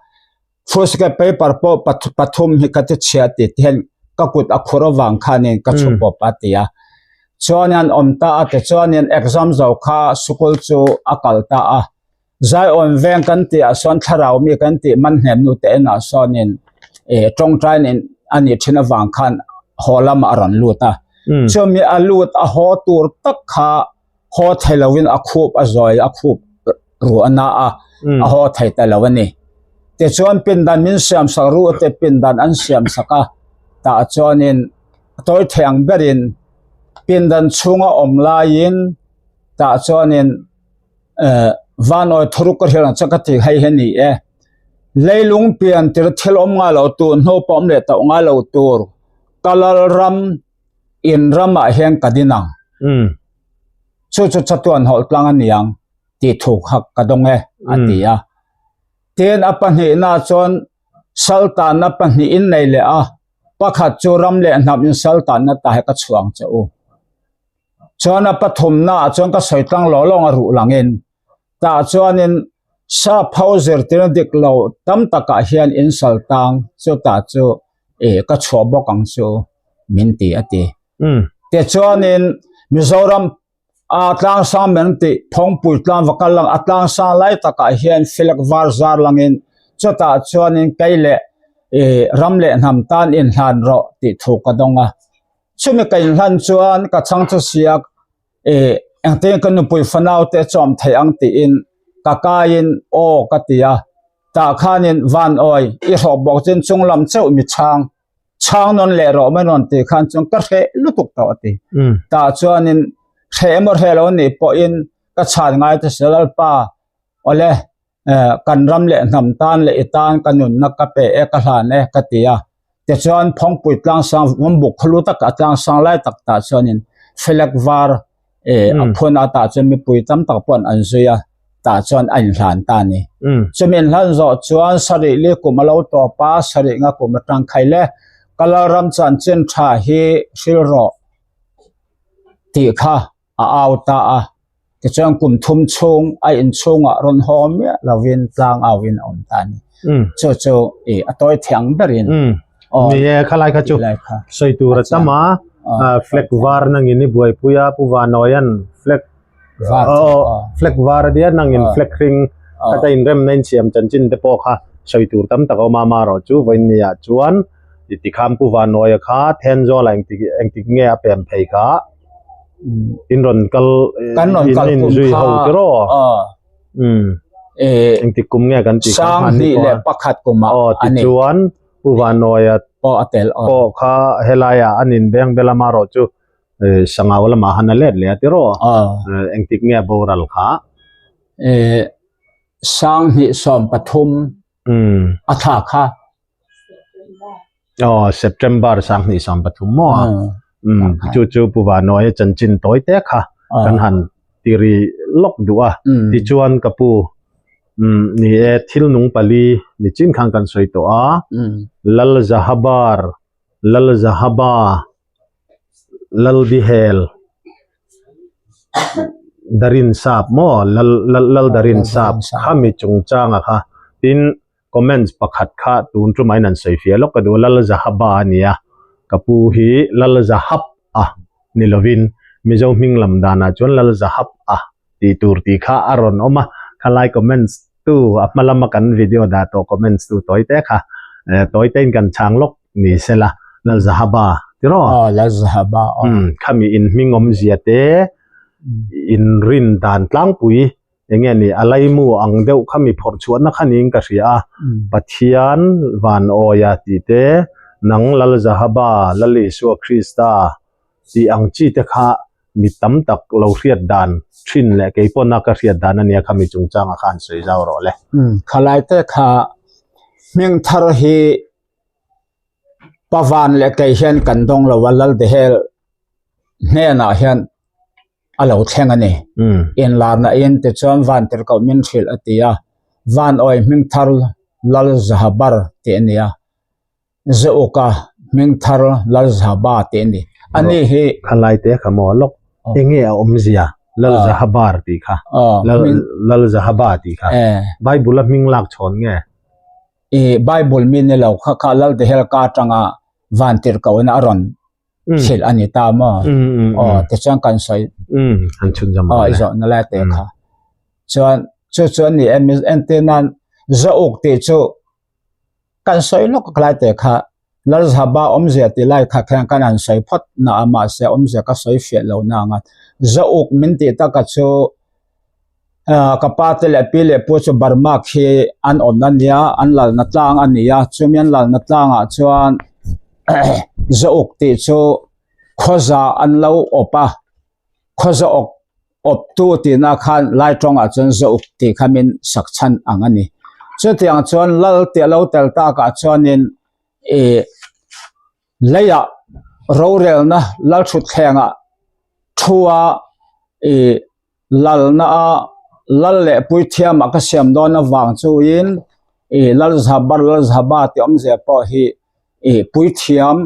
foolscap paper pawh pathum hi ka ti chhia tih te hian ka kut a khur avang khanin ka chhu pawp a ti a. Chuanin an awm ta a, tichuanin exam zo kha sikul chu a kal ta a. Zaiawn veng kan tih ah sawn thlarau mi kan tih man hnem nu te enah sawnin eh tawngtain in a nih thin avang khan haw lamah a rawn lut a chumi a lut a haw tur tak kha haw thei lovin a khup a zawi a khup ruah a na a a haw thei ta lo a ni tichuan pindan min siam sak ruh te pindan an siam sak a tah chuanin a tawi thei ang berin pindan chhunga awm laiin tah chuanin. eh vanawi thuruk ka hriat ang che ka ti hei hi a ni e leilung pian tir thil awm ngai lo tur hnu pawh awm leh tawh ngai lo tur ka lal ram in ramah hian ka din ang chu chu chatuan hawlh tlang a ni ang tih thu kha ka dawng e a ti a tin a pahnihna chuan saltanna pahnih in nei leh a pakhat chu ram leh hnam in saltanna ta hi ka chhuang che u. Chuan a pathumna ah chuan ka sawi tlang lawng lawng a ruh langin tah chuanin sap ho zirtirna dik lo tam takah hian in sal tang chutah chu ih ka chhuah bawk ang chu min ti a ti. Tichuanin Mizoram a tlangsang men tih Phawngpui tlang va kal lang a tlangsang lai takah hian flag var zar langin chutah chuanin kei leh ih ram leh hnam tan inhlan rawh tih thu ka dawng a. Chumi ka inhlan chuan ka chhang chu siak ih engtin ka nupui fanau te chawm theih ang tiin ka kaiin aw ka ti a, tah khanin van awi i hrawk bawk chin chung lam cheuh mi chhang chhang nawn leh rawh mai rawn tih khan chuan ka hreh lutuk tawh a ti. Tah chuanin hreh emaw hreh lo anih pawhin ka chhan ngai te si Lalpa awle eh kan ram leh hnam tan leh i tan ka nunna ka pe e ka hlan e ka ti a tichuan phawngpui tlangsang vawmbuk khaw lu tak a tlangsang lai tak tah chuanin flag var eh a phun a tah chuan mipui tam tak pawh an zui a tah chuan a inhlan ta a ni chumi inhlan zawh chuan sarih li kum a lo tawp a sarih nga kum atang khai le ka lalram chanchin tha hi hril rawh tih kha a au ta a, tichuan kum thum chhung a inchhungah rawn haw miah lovin tlang auin a awm ta a ni. Chu chu i a tawi thiang berin aw ni e khalai kha chu sawi tur a tam a flag var nangin i buaipui a Pu Vanawian flag var flag var a nia nangin flag hring khata inremna insiam chanchin te pawh kha sawi tur tam tak a awm a amaherawhchu vawiin niah chuan i tikhan Pu Vanawia kha Thenzawl ah engtik engtik nge a pem phei kha in rawn kal kan rawn kal in kum zui kha ho tiraw aw um e. Engtik kum nge kan tih kha hmanni 21 kumah Aw a ni. tichuan Pu Vanawia pawh a tel aw. Pawh kha helaiah an inbeng bel a marawh chu Sangau lamah han a let leh a tiraw? Aw. Engtik nge boral kha? 2013 a thla kha. Aw September 2013 maw? Chu chu Pu Vanawia chanchin tawi te kha kan han tiri lawk duh a. Tichuan ka pu ni e thil nung pali nichin khan kan sawi tawh a. Lal Zahabar, Lal Zahaba, Lal Dihel, Darin Sap maw Lal Lal Lal Darin Sap khami chungchanga kha tin Comments pakhat kha tun tumah in an sawi fiah lawk ka duh a, Lal Zahaba a nia, ka pu hi Lal Zahap a ni lovin Mizo hming lam danah chuan Lal Zahap a tih tur tih kha a rawn awm a, khalai comments tu a hma lama kan video dah tawh comments tu tawi te kha tawi te in kan chhang lawk ni sela Lal Zahaba tiraw? Aw Lal Zahaba aw. Umm khami in hming awmzia te in rin dan tlangpui Enge ni, a laimu ang deuh kha mi phawrh chhuahna kha niin ka hria a, Pathian van awia tih te, nang Lal Zahaba, Lal Isua Krista tih ang chi te kha mi tam tak lo hriat dan thin leh kei pawna ka hriat dan a nia kha mi chungchangah khan sawi zau rawh le. Khalai te kha hming thar hi Pavan leh kei hian kan dawng lo a, Lal Dehel hnenah hian a lo thleng a ni. Inlarna in tichuan van tirhkoh min hrilh a ti a, van awi hming thar Lal Zahabar tih a ni a, Zeuka hming thar Lal Zahaba tih a ni. Ani hi. Kha lai te kha maw lawk enge a awmzia Lal Zahabar tih kha, Lal Zahaba tih kha Bible a hming lak chhawn nge? I Bible mi ni lo kha kha Lal Dehelka atanga van tirhkohna a rawn hrilh a ni ta maw? Aw tichuan kan sawi an chhun zam aw i zawhna lai te kha chuan chu chu a ni em entir nan zauk tih chu kan sawi lawk lai te kha Lalzhaba awmzia tih lai kha khian kan han sawi phawt na a mahse awmzia ka sawi fiah lo na anga zauk min tih taka chu ka pa te leh pi leh pu chu Burma khi an awm a nia an lalna tlang a ni a chumi an lalna tlangah chuan zauk tih chu khawza an lo awp a khawza awk awp tu tihna khan lai tawngah chuan zauk tih kha min sak chhan ang a ni chutiang chuan lal tih a lo tel takah chuanin ih leiah rorelna lalthutthlengah thu a ih. Lalna a lal leh puithiamah ka siam dawn avang chuin ih Lalzhabar Lalzhaba tih awmzia pawh hi ih puithiam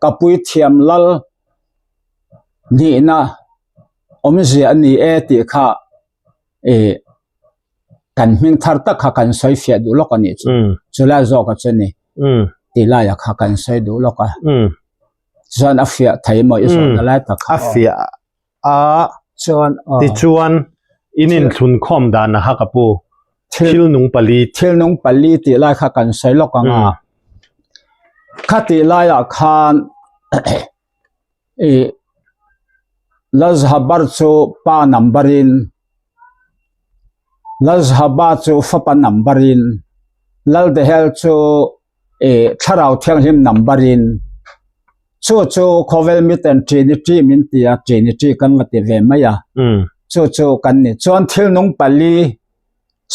ka puithiam lal nihna awmzia a ni e tih kha ih kan hming thar tak kha kan sawi fiah duh lawk a nih chu chulai zawk a chu a ni tih laiah kha kan sawi duh lawk a chuan a fiah thei maw i zawhna lai tak kha a fiah a chuan tichuan in inthlun khawm dan a ha ka pu thil nung pali thil nung pali tih lai kha kan sawi lawk ang a kha tih laiah khan i Lalzhabar chu pa number in Lalzhaba chu fapa number in Laldehel chu ih thlarau thianghlim number in chu chu khawvel miten trinity min ti a trinity kan va ti ve mai a chu chu kan ni chuan thil nung pali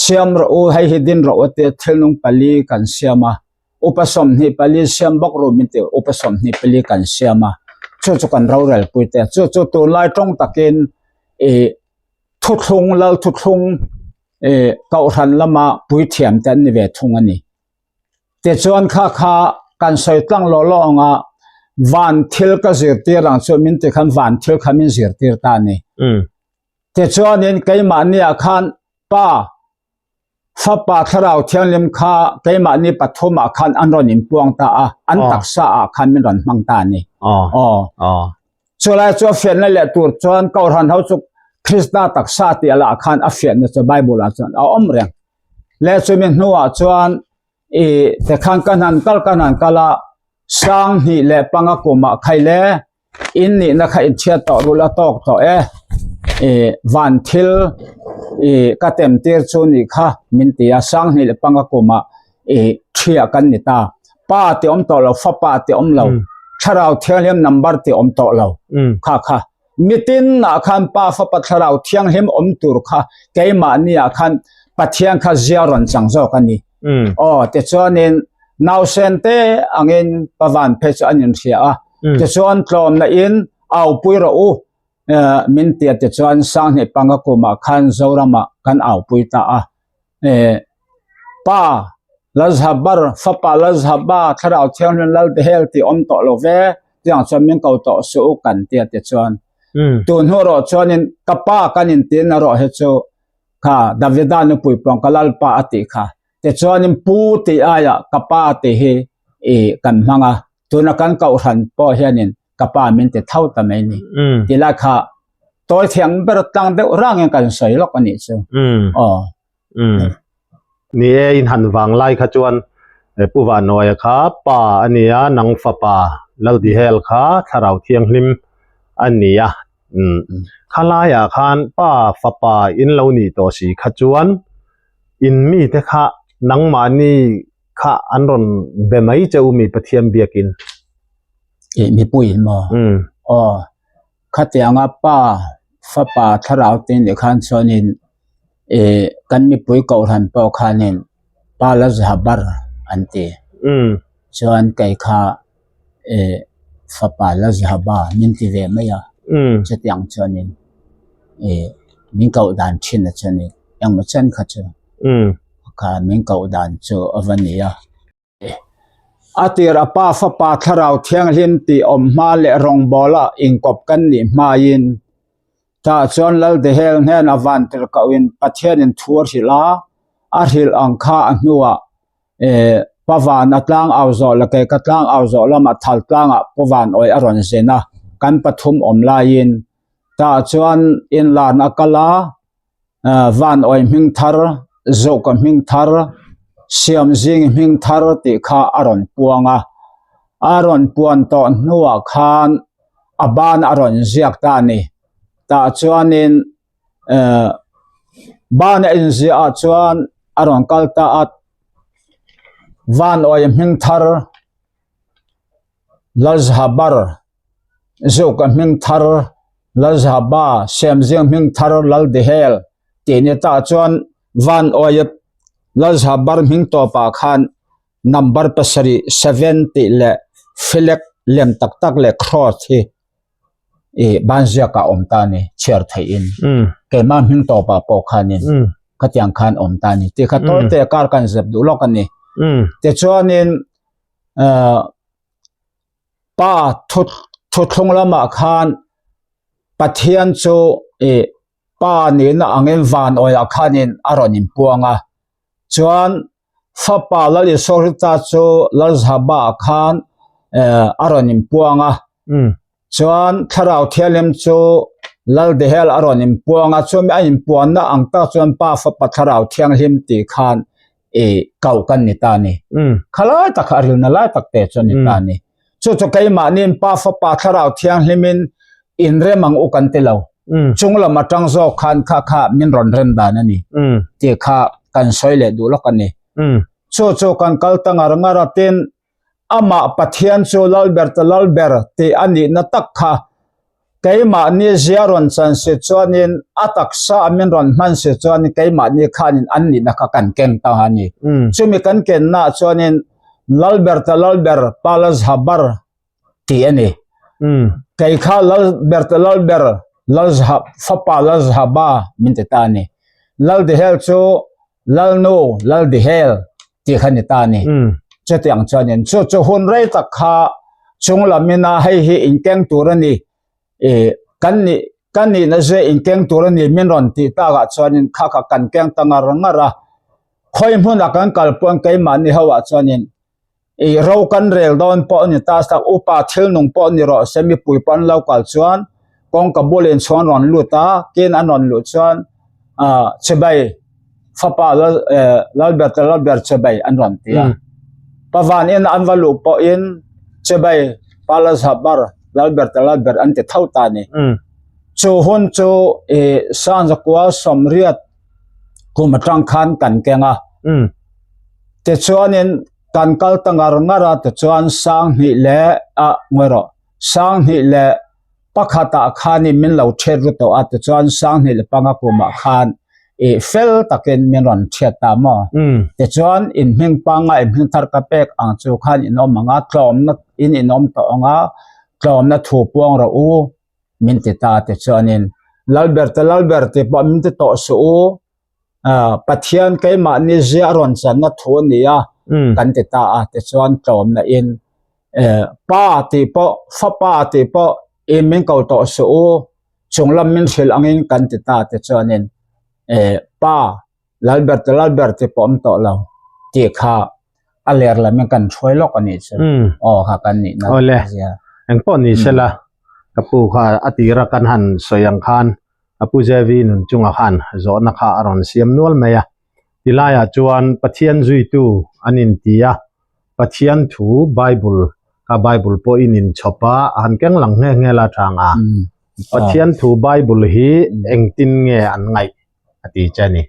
siam rawh u hei hi din rawh u tia thil nung pali kan siam a upa 24 siam bawk ru min ti upa 24 kan siam a chu chu kan rorel pui te chu chu tunlai tawng takin ih thuthlung lal thuthlung ih kohhran lama puithiam te an ni ve thung a ni. Tichuan kha kha kan sawi tlang lawh lawh ang a, van thil ka zirtir ang chu min ti khan van thil kha min zirtir ta a ni. Tichuanin keimahniah khan Pa, Fapa Thlarau Thianghlim kha keimahni pathumah khan an rawn inpuang ta a, an taksa ah khan min rawn hmang ta a ni. Aw. Chulai chu a fiahna leh tur chuan Kohhran ho chu Krista taksa tih lah khan a fiahna chu Bible ah chuan a awm reng. Leh chumi hnuah chuan i tikhan kan han kal kan han kal a, 2005 kumah khai le in nihna kha in chhiat tawh rul a tawk tawh e. eh van thil eh ka tem tir chu ni kha min ti a sanghnih leh panga kuma eh thia kan ni ta pa te awm tawh lo fapa te awm lo thlarau thianghlim number te awm tawh lo kha kha mitin ah khan pa fapa thlarau thianghlim awm tur kha keimahni ah khan Pathian kha zia rawn chang zawk a ni. Aw tichuanin nausen te angin Pavan phei chu an inhria a. Tichuan tlawmna in aupui rawh u min tia tichuan Sanghnih panga kumah khan Zoramah kan aupui ta a. Pa Lalzhabar, fapa Lalzhaba, Thlarau Thianghlim Lalbehel tih awm tawh lo ve, tiang chuan min ko tawh suh u kan tia tichuan. Tun hnu erawh chuanin ka pa kan intin erawh hi chu kha Davida nupui pawng ka Lalpa a tih kha. Tichuanin pu tih aiah ka pa tih hi i kan hmang a, tuna kan kohhran pawh hianin ka pa min ti tho ta mai ni. Ti lai kha tawi thiang ber tlang deuh rangin kan sawi lawk a nih chu. Aw. Ni e, in han vang lai kha chuan Pu Vanawia kha pa a ni a, nang fapa Laldihel kha Thlarau Thianghlim a ni a. Khalaiah khan pa fapa in lo nih tawh si kha chuan in mite kha nangmahni kha an rawn be mai che u mi Pathian biakin. Ih mipui in maw? Aw khatianga pa fapa thlarau te nih khan chuanin ih kan mipui kohhran pawh khanin pa la za bar an ti. Chuan kei kha eh fapa la zahaba min ti ve mai a chutiang chuanin eh min koh dan thin a chuanin engmaw chen kha chu kha min koh dan chu a va ni a. A tir a pa fapa thlarau thianghlim tih awm hma leh rawngbawla inkawp kan nih hmaiin tah chuan Laldehel hnen a van tir kohin Pathianin thu a hrilh a, a hrilh ang kha a hnuah Eh, Pavan a tlang au zawh la kei ka tlang au zawh lamah thal tlangah Pavan awih a rawn zin a, kan pathum awm laiin tah chuan inlan a kal a, eh, van awih hming thar, Zuka hming thar, Siamzing hming thar tih kha a rawn puang a, a rawn puan tawh hnuah khan a ban a rawn ziak ta a ni. Tah chuanin eh ban a inziah ah chuan a rawn kal ta a van awih hming thar Lalzabar Zuka hming thar Lalzaba Semzing hming thar Laldihel tih ni tah chuan van awih Lalzabar hming tawpah khan number pasarih seven tih leh flag lem tak tak leh cross hi ih ban ziak ah awm ta a ni chhiar theih in keimah hming tawp ah pawh khan in khatiang khan awm ta a ni tih kha tawi te kar kan zep duh lawk a ni tichuan in ah pa thu thuthlung lamah khan Pathian chu ih pa nihna angin van awih ah khan in a rawn inpuang a chuan Fapa Lal Isua Krista chu Lalzhaba ah khan a rawn inpuang a, chuan Thlarau Thianghlim chu Laldehel a rawn inpuang a, chumi a inpuanna ang tak chuan Pa Fapa Thlarau Thianghlim tih khan i koh kan ni ta a ni. Khalai tak kha a rilna lai tak te chu a ni ta a ni. Chu chu keimahniin Pa Fapa Thlarau Thianghlimin inrem ang u kan ti lo. Chung lam atang zawk khan kha kha min rawn rem dan a ni tih kha kan sawi leh duh lawk a ni. Chu chu kan kal ta ngar ngar a tin amah Pathian chu Lalber ta Lalber tih a nihna tak kha keimahni zia rawn chan si chuanin a taksa a min rawn hman si chuanin keimahni khanin an nihna kha kan keng ta a ni. Chumi kan kennaah chuanin Lalber ta Lalber Pa Lalzhabar tih a ni. Kei kha Lalber ta Lalber Lalzha fapa Lalzhaba min ti ta a ni. Laldihel chu Lalnu Laldihel tih kha ni ta a ni. Chutiang chuanin chu chu hun rei tak kha chung lamina hei hi inkeng tur a ni ih kan nih kan nihna zia inkeng tur a ni min rawn tih takah chuanin kha kha kan keng ta ngar ngar a. Khawi hmunah kan kal pawn keimahni ho ah chuanin Ih ro kan rel dawn pawh a ni ta sak, upa thil nung pawh ni rawh se mipui pawh an lo kal chuan kawngka bulin chhuan rawn lut a, kin an rawn luh chuan ah chibai fapa lal eh lalber te lalber chibai an rawn ti a. Pavan in an va luh pawhin chibai pa lalzha bar lalber te lalber an ti tho ta a ni. Chu hun chu i Sanzakua sawmriat kum atang khan kan keng a. Tichuanin kan kal ta ngar ngar a, tichuan 2000 leh a ngawi rawh, 2001 ah khanin min lo thiat ru tawh a, tichuan 2005 kumah khan i fel takin min rawn thiat ta maw? Tichuan in hming pangngai in hming thar ka pek ang chu khan in awm ang a, tlawmna in in awm tawh ang a, tlawmna thu puang rawh u min ti ta tichuanin Lalberte Lalberte pawh min ti tawh suh u. Pathian keimahni zia a rawn channa thu a ni a kan ti ta a tichuan tlawmna in pa tih pawh fapa tih pawh in min ko tawh suh u chunglam min hrilh angin kan ti ta tichuanin pa Lalber te Lalber tih pawh awm tawh lo tih kha a ler lamin kan hruai lawk a nih chu aw kha kan nihna Awle engpawh ni sela ka pu kha a tira kan han sawi ang khan a pu Zevi nun chungah khan zawhna kha a rawn siam nual mai a. Tilaiah chuan Pathian zuitu an inti a, Pathian thu Bible kha Bible pawhin inchhawp a, a han keng lang nghe nghe la chang a. Pathian thu Bible hi engtin nge an ngaih a ti che a ni.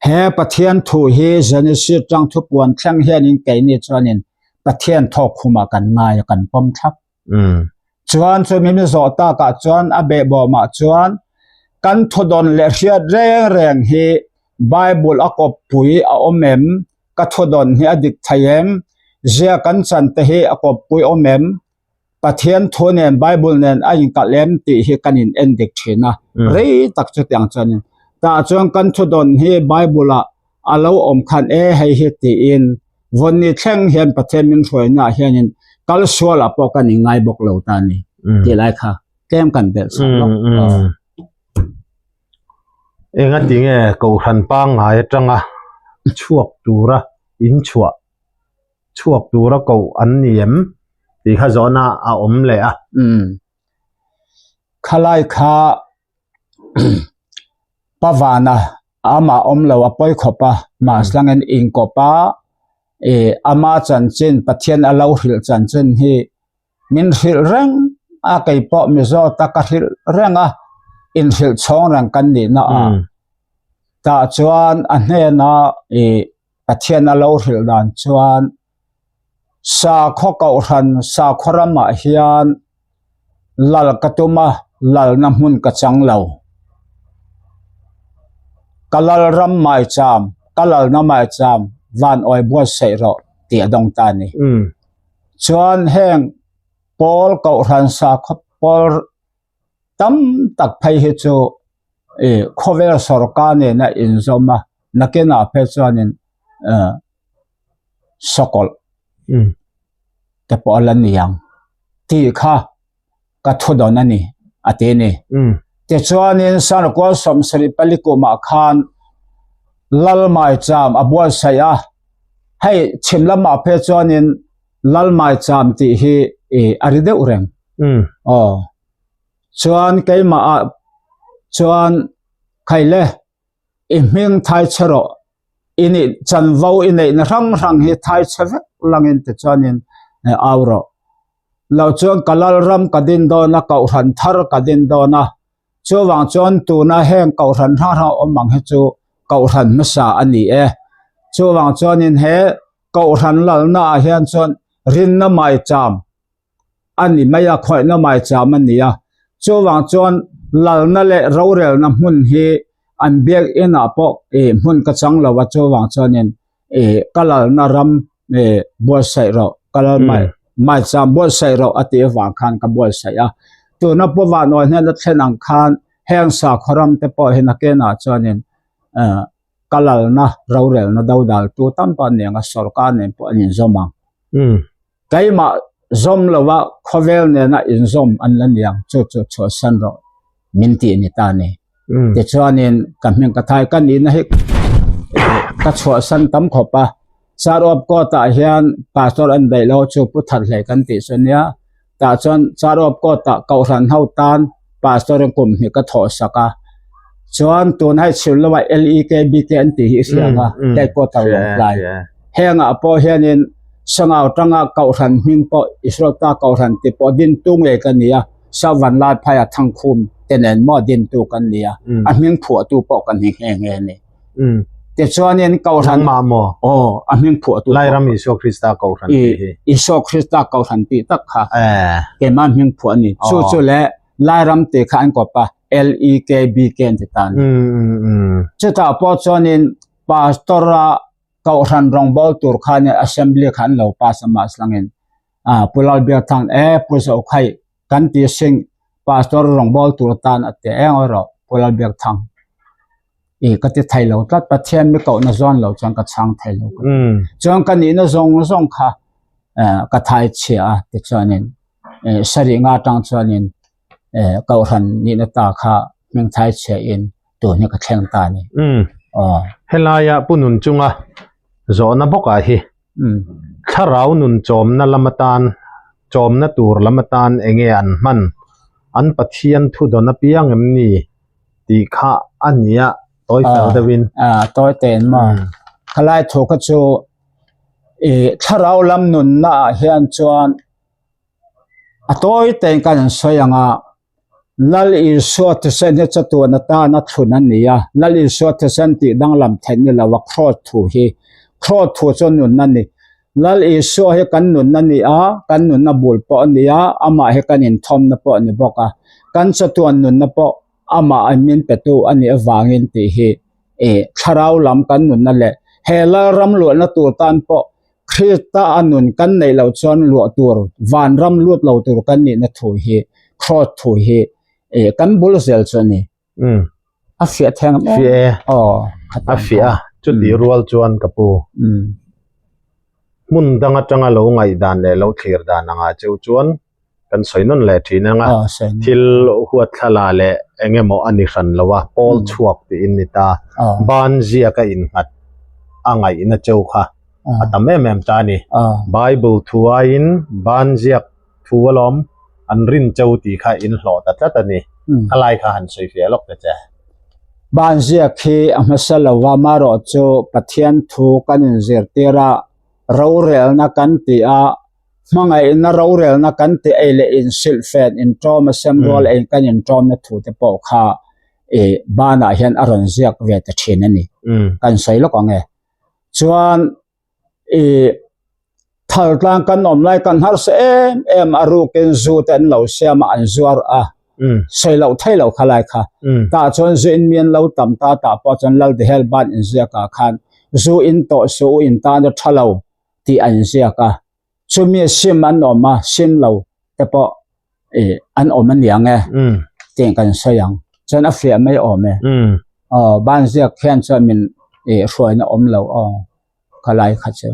He Pathian thu hi Genesis tang thupuan thleng hianin keini chuanin Pathian thawkkhumah kan ngai a, kan pawm thlap. Chuan chumi mi zawh takah chuan a behbawmah chuan kan thudawn leh hriat reng reng hi Bible a kawppui a awm em? Ka thudawn hi a dik thei em? Zia kan chan te hi a kawppui awm em? Pathian thu nen Bible nen a inkalh em tih hi kan in en dik thin a. Rei tak chutiang chuanin tah chuan kan thudawn hi Bible ah a lo awm khan e hei hi tiin vawnni thleng hian Pathian min hruainaah hianin kal sualah pawh kan inngai bawk lo ta a ni tih lai kha tlem kan belh chhuak lawk. Engati nge Kohhran pangngai atanga chhuak tura inchhuah chhuak tura koh an ni em tih kha zawhna a awm leh a. Khalai kha Pavana amah awm lo a pawi khawp a, mahselangin inkawp a, ih ama chanchin Pathian a lo hrilh chanchin hi min hrilh reng a, kei pawh Mizo ta ka hrilh reng a, inhrilh chhawng reng kan nihna ah tah chuan a hnena ih Pathian a lo hrilh dan chuan sakhaw kohhran sakhaw ramah hian lal ka tum a lalna hmun ka chang lo ka lal ram maicham ka lalna maicham van awi buatsaih rawh tih a dawng ta a ni chuan heng pawl kohhran sakhaw pawl tam tak phei hi chu ih khawvel sawrkar nena inzawm a nakinah phei chuanin ah sakawlh te pawh a la ni ang tih kha ka thu dawn a ni a ti a ni. Tichuanin Sarkual sawmsarih pali kumah khan Lalmaicham a buatsaih a, hei chhim lamah phei chuanin Lalmaicham tih hi ih a ri deuh reng. Aw chuan keimah ah chuan khaile i hming thai chhe rawh i nih chanvo i neihna hrang hrang hi thai chhe vek langin tichuanin au rawh lo chuan ka lalram ka din dawn a kohhran thar ka din dawn a chuvang chuan tuna heng kohhran hrang hrang awm ang hi chu kohhran hmasa a ni e chuvang chuanin he kohhran lalna ah hian chuan rinna maicham a ni mai a, khawihna maicham a ni a. Chuvang chuan lalna leh rorelna hmun hi an biak inah pawh ih hmun ka chang lo a, chuvang chuanin ih ka lalna ram ih buatsaih rawh, ka lal mai maicham buatsaih rawh a tih avang khan ka buatsaih a. Tuna Pu Vanawi hnena thlen ang khan heng sakhaw ram te pawh hi nakinah chuanin ah ka lalna rorelna dodaltu tam tak a ni ang a, sorkar nen pawh an inzawm ang. Keimah zawm lova khawvel nena inzawm an la niang chu chu chhuahsan rawh min tih ni ta ni. Tichuanin ka hming ka thai ka nihna hi ka chhuahsan tam khawp a. Saruap court ah hian pastor an daih lo chu pu that hlei kan tih chu nia. Tah chuan Saruap court ah kohhran ho tan pastor in kum hnih ka thawh sak a. Chuan tun hei chhir lova LEKBK an tih hi i hria ang a, headquarter Lawngtlai. Hengah pawh hianin Sangau tanga Kohhran hming pawh Israel ta Kohhran tih pawh din tu ngei ka ni a. Savanlaiphai-a Thangkhum te nen maw dintu kan ni a, a hming phuahtu pawh kan ni nghe nghe a ni. Tichuanin Kohhran. Nangmah maw? Aw, a hming phuahtu pawh. Lairam Isua Krista Kohhran tih hi. Isua Krista Kohhran tih tak kha keimah hming phuah a ni. Chu chu le Lairam tih kha an kawp a, LEKBK an ti ta a ni. Chutah pawh chuanin Pastor-a Kohhran rawngbâwl tur khanin Assembly kha an lo pass a mahse langin Pu Lalbiakthang e Pu Zokhai kan ti sing Pastor rawngbâwl tur atan a ti eng erawh Pu Lalbiakthang i ka ti thei lo tlat Pathian mi kohna zawn lo chuan ka chhang thei lo ka ti. Chuan ka nihna zawng zawng kha ka thai chhia a tichuanin sarih nga atang chuanin Kohhran nihna ta kha hming thai chhia in tun hi ka thleng ta a ni. Aw. Helaia Pu Nun chunga zawhna bawkah hi thlarau nun chawmna lam atan, chawmna tur lam atan enge an hman, an Pathian thu dawn apiang em ni tih kha a nia tawi fel deuhin. Tawi tein maw? Khalai thu kha chu thlarau lam nunna ah hian chuan A tawi tein kan han sawi ang a, Lal Isua thisen hi chatuan atan a thlun a ni a, Lal Isua thisen tih danglam theih ni lo a Kraws thu hi. Kraws thu chu nunna a ni. Lal Isua hi kan nunna a ni a, kan nunna bul pawh a ni a, amah hi kan inthawmna pawh a ni bawk a. Kan chatuan nunna pawh amah a min petu a nih avangin tih hi thlarau lam kan nunna leh he Lalram luahna tur tan pawh Krista a nun kan neih loh chuan luah tur, vanram lut lo tur kan nihna thu hi, Kraws thu hi kan bul zel chu a ni. A fiah theng em? Fiah e. Aw. A fiah a, chutih rual chuan ka pu. Hmun dang atanga lo ngaihdan leh lo thlir dan angah cheu chuan kan sawi nawn leh thin ang a, thil huat thlala leh eng emaw a ni hran lo a, pawl chhuak tiin ni ta, ban ziak a innghat a ngaihna cheu kha a tam em em ta a ni. Bible thu aiin ban ziak thu alawm an rin cheu tih kha in hlawh ta tlat a ni. Khalai kha han sawi fiah lawk ta che. Ban ziak hi a hmasa lo va, marawh chu Pathian thu kan inzirtir a, rorelna kan ti a, Hmangaihna rorelna kan ti ei leh insilhfen, inṭawm a sem rual ei kan inṭawmna thu te pawh kha i banah hian a rawn ziak ve ta ṭhin a ni. Kan sawi lawk ang e. Chuan i thaltlang kan awm lai kan harsa em em a rukin zu te an lo siam a an zuar a, sawi loh thei loh kha lai kha. Tah chuan zu in mi an lo tam ta tah pawh chuan Laldihel ban inziak ah khan zu in tawh suh u in tan a ṭha lo tih a inziak a, chumi sim an awm a, sim lo te pawh ih an awm a niang e tih kan sawi ang, chuan a fiah mai awm e, aw ban ziak khian chuan min ih hruaina awm lo aw khalai kha chu.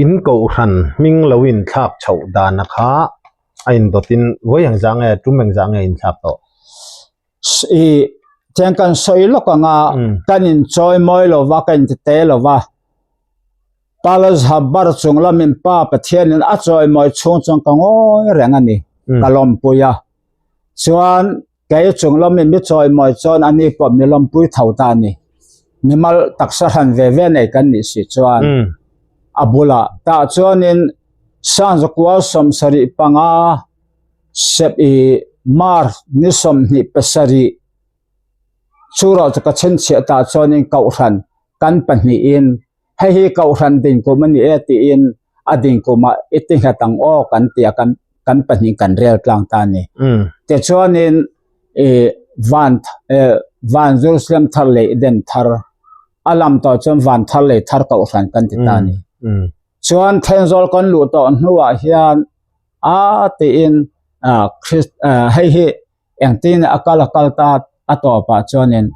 In kohhran hming lo inthlak chhoh dana kha a indawtin vawi engzah nge tum engzah nge inthlak tawh? I cheng kan sawi lawk ang a, kan inchawi mawi lo va, kan inti te lo va. Palazha bar chung lamin Pa Pathianin a chawi mawi chhung chuan ka ngawi reng a ni, ka lawmpui a. Chuan kei chung lamin mi chawi mawi chuan ani pawh mi lawmpui tho ta a ni. Mimal taksa hran ve ve nei kan nih si chuan a bulah tah chuanin Sangzakua 75 Sep i March ni 27 chu rawh chu ka chhinchhiah tah chuanin Kohhran kan pahnihin hei hi Kohhran dinkum a ni e tiin a dinkumah i ti nghet ang aw kan ti a kan kan pahnih kan rel tlang ta a ni. Tichuanin i van van Jerusalem thar leh Eden thar a lam tawh chuan van thar leh thar Kohhran kan ti ta a ni. Chuan Thenzawl kan luh tawh hnuah hian a tiin hei hi engtin a kal a kal ta a tawpah chuanin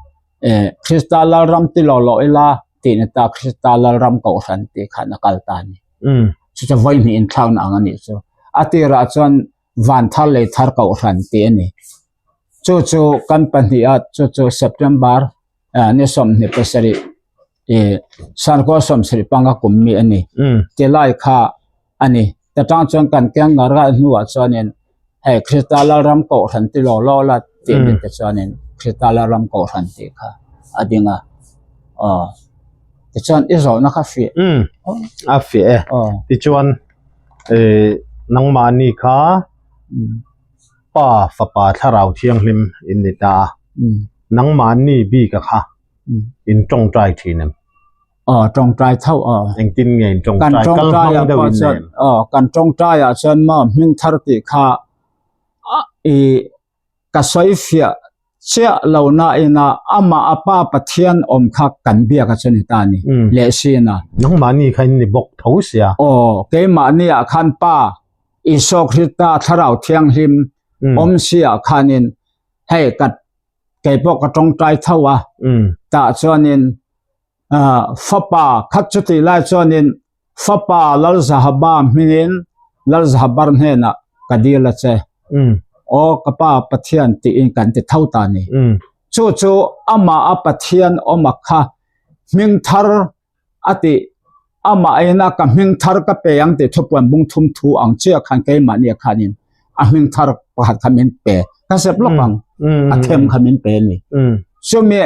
Krista Lalram ti lo lo ila tih ni ta Krista Lalram Kohhran tih khan a kal ta a ni. Chu chu vawi hnih inthlakna ang a nih chu. A tirah chuan van thar lei thar Kohhran tih a ni. Chu chu kan pahniha chu chu September ni 27 i Sarkaw 75 kum mi a ni. Tilai kha a ni. Ta tang chuan kan keng ngar ngar hnuah chuanin hei Krista Lalram Kohhran ti law law la tih ni te chuanin Krista Lalram Kohhran tih kha a ding a. Aw tichuan i zawhna kha fiah. A fiah e. Tichuan nangmahni kha. Pa, Fapa, Thlarau Thianghlim in ni ta a, nangmahni bika kha in tawngtai thin em? Aw, tawngtai tho aw. Engtin nge in tawngtai? Kal hmang deuh in nei em? Aw, kan tawngtai ah chuan maw hming thar tih kha i ka sawi fiah chiah lo na ina amah a Pa Pathian awm kha kan biak a chu ni ta ni leh sin a. Nangmahni kha in ni bawk tho sia. Aw, keimahni ah khan Pa Isua Krista Thlarau Thianghlim awm si ah khanin hei ka kei pawh ka tawngtai tho a, tah chuanin fapa khat chutih lai chuanin fapa Lalzahaba hmingin Lalzahabar hnenah ka dil a che. Aw ka pa Pathian tiin kan ti tho ta ni. Chu chu amah a Pathian awm a kha hming thar a ti amah ina ka hming thar ka pe ang tih thupuan bung thum thu ang chiah khan keimahni ah khanin a hming thar pakhat kha min pe ka sep lawk ang a them kha min pe a ni. Chumi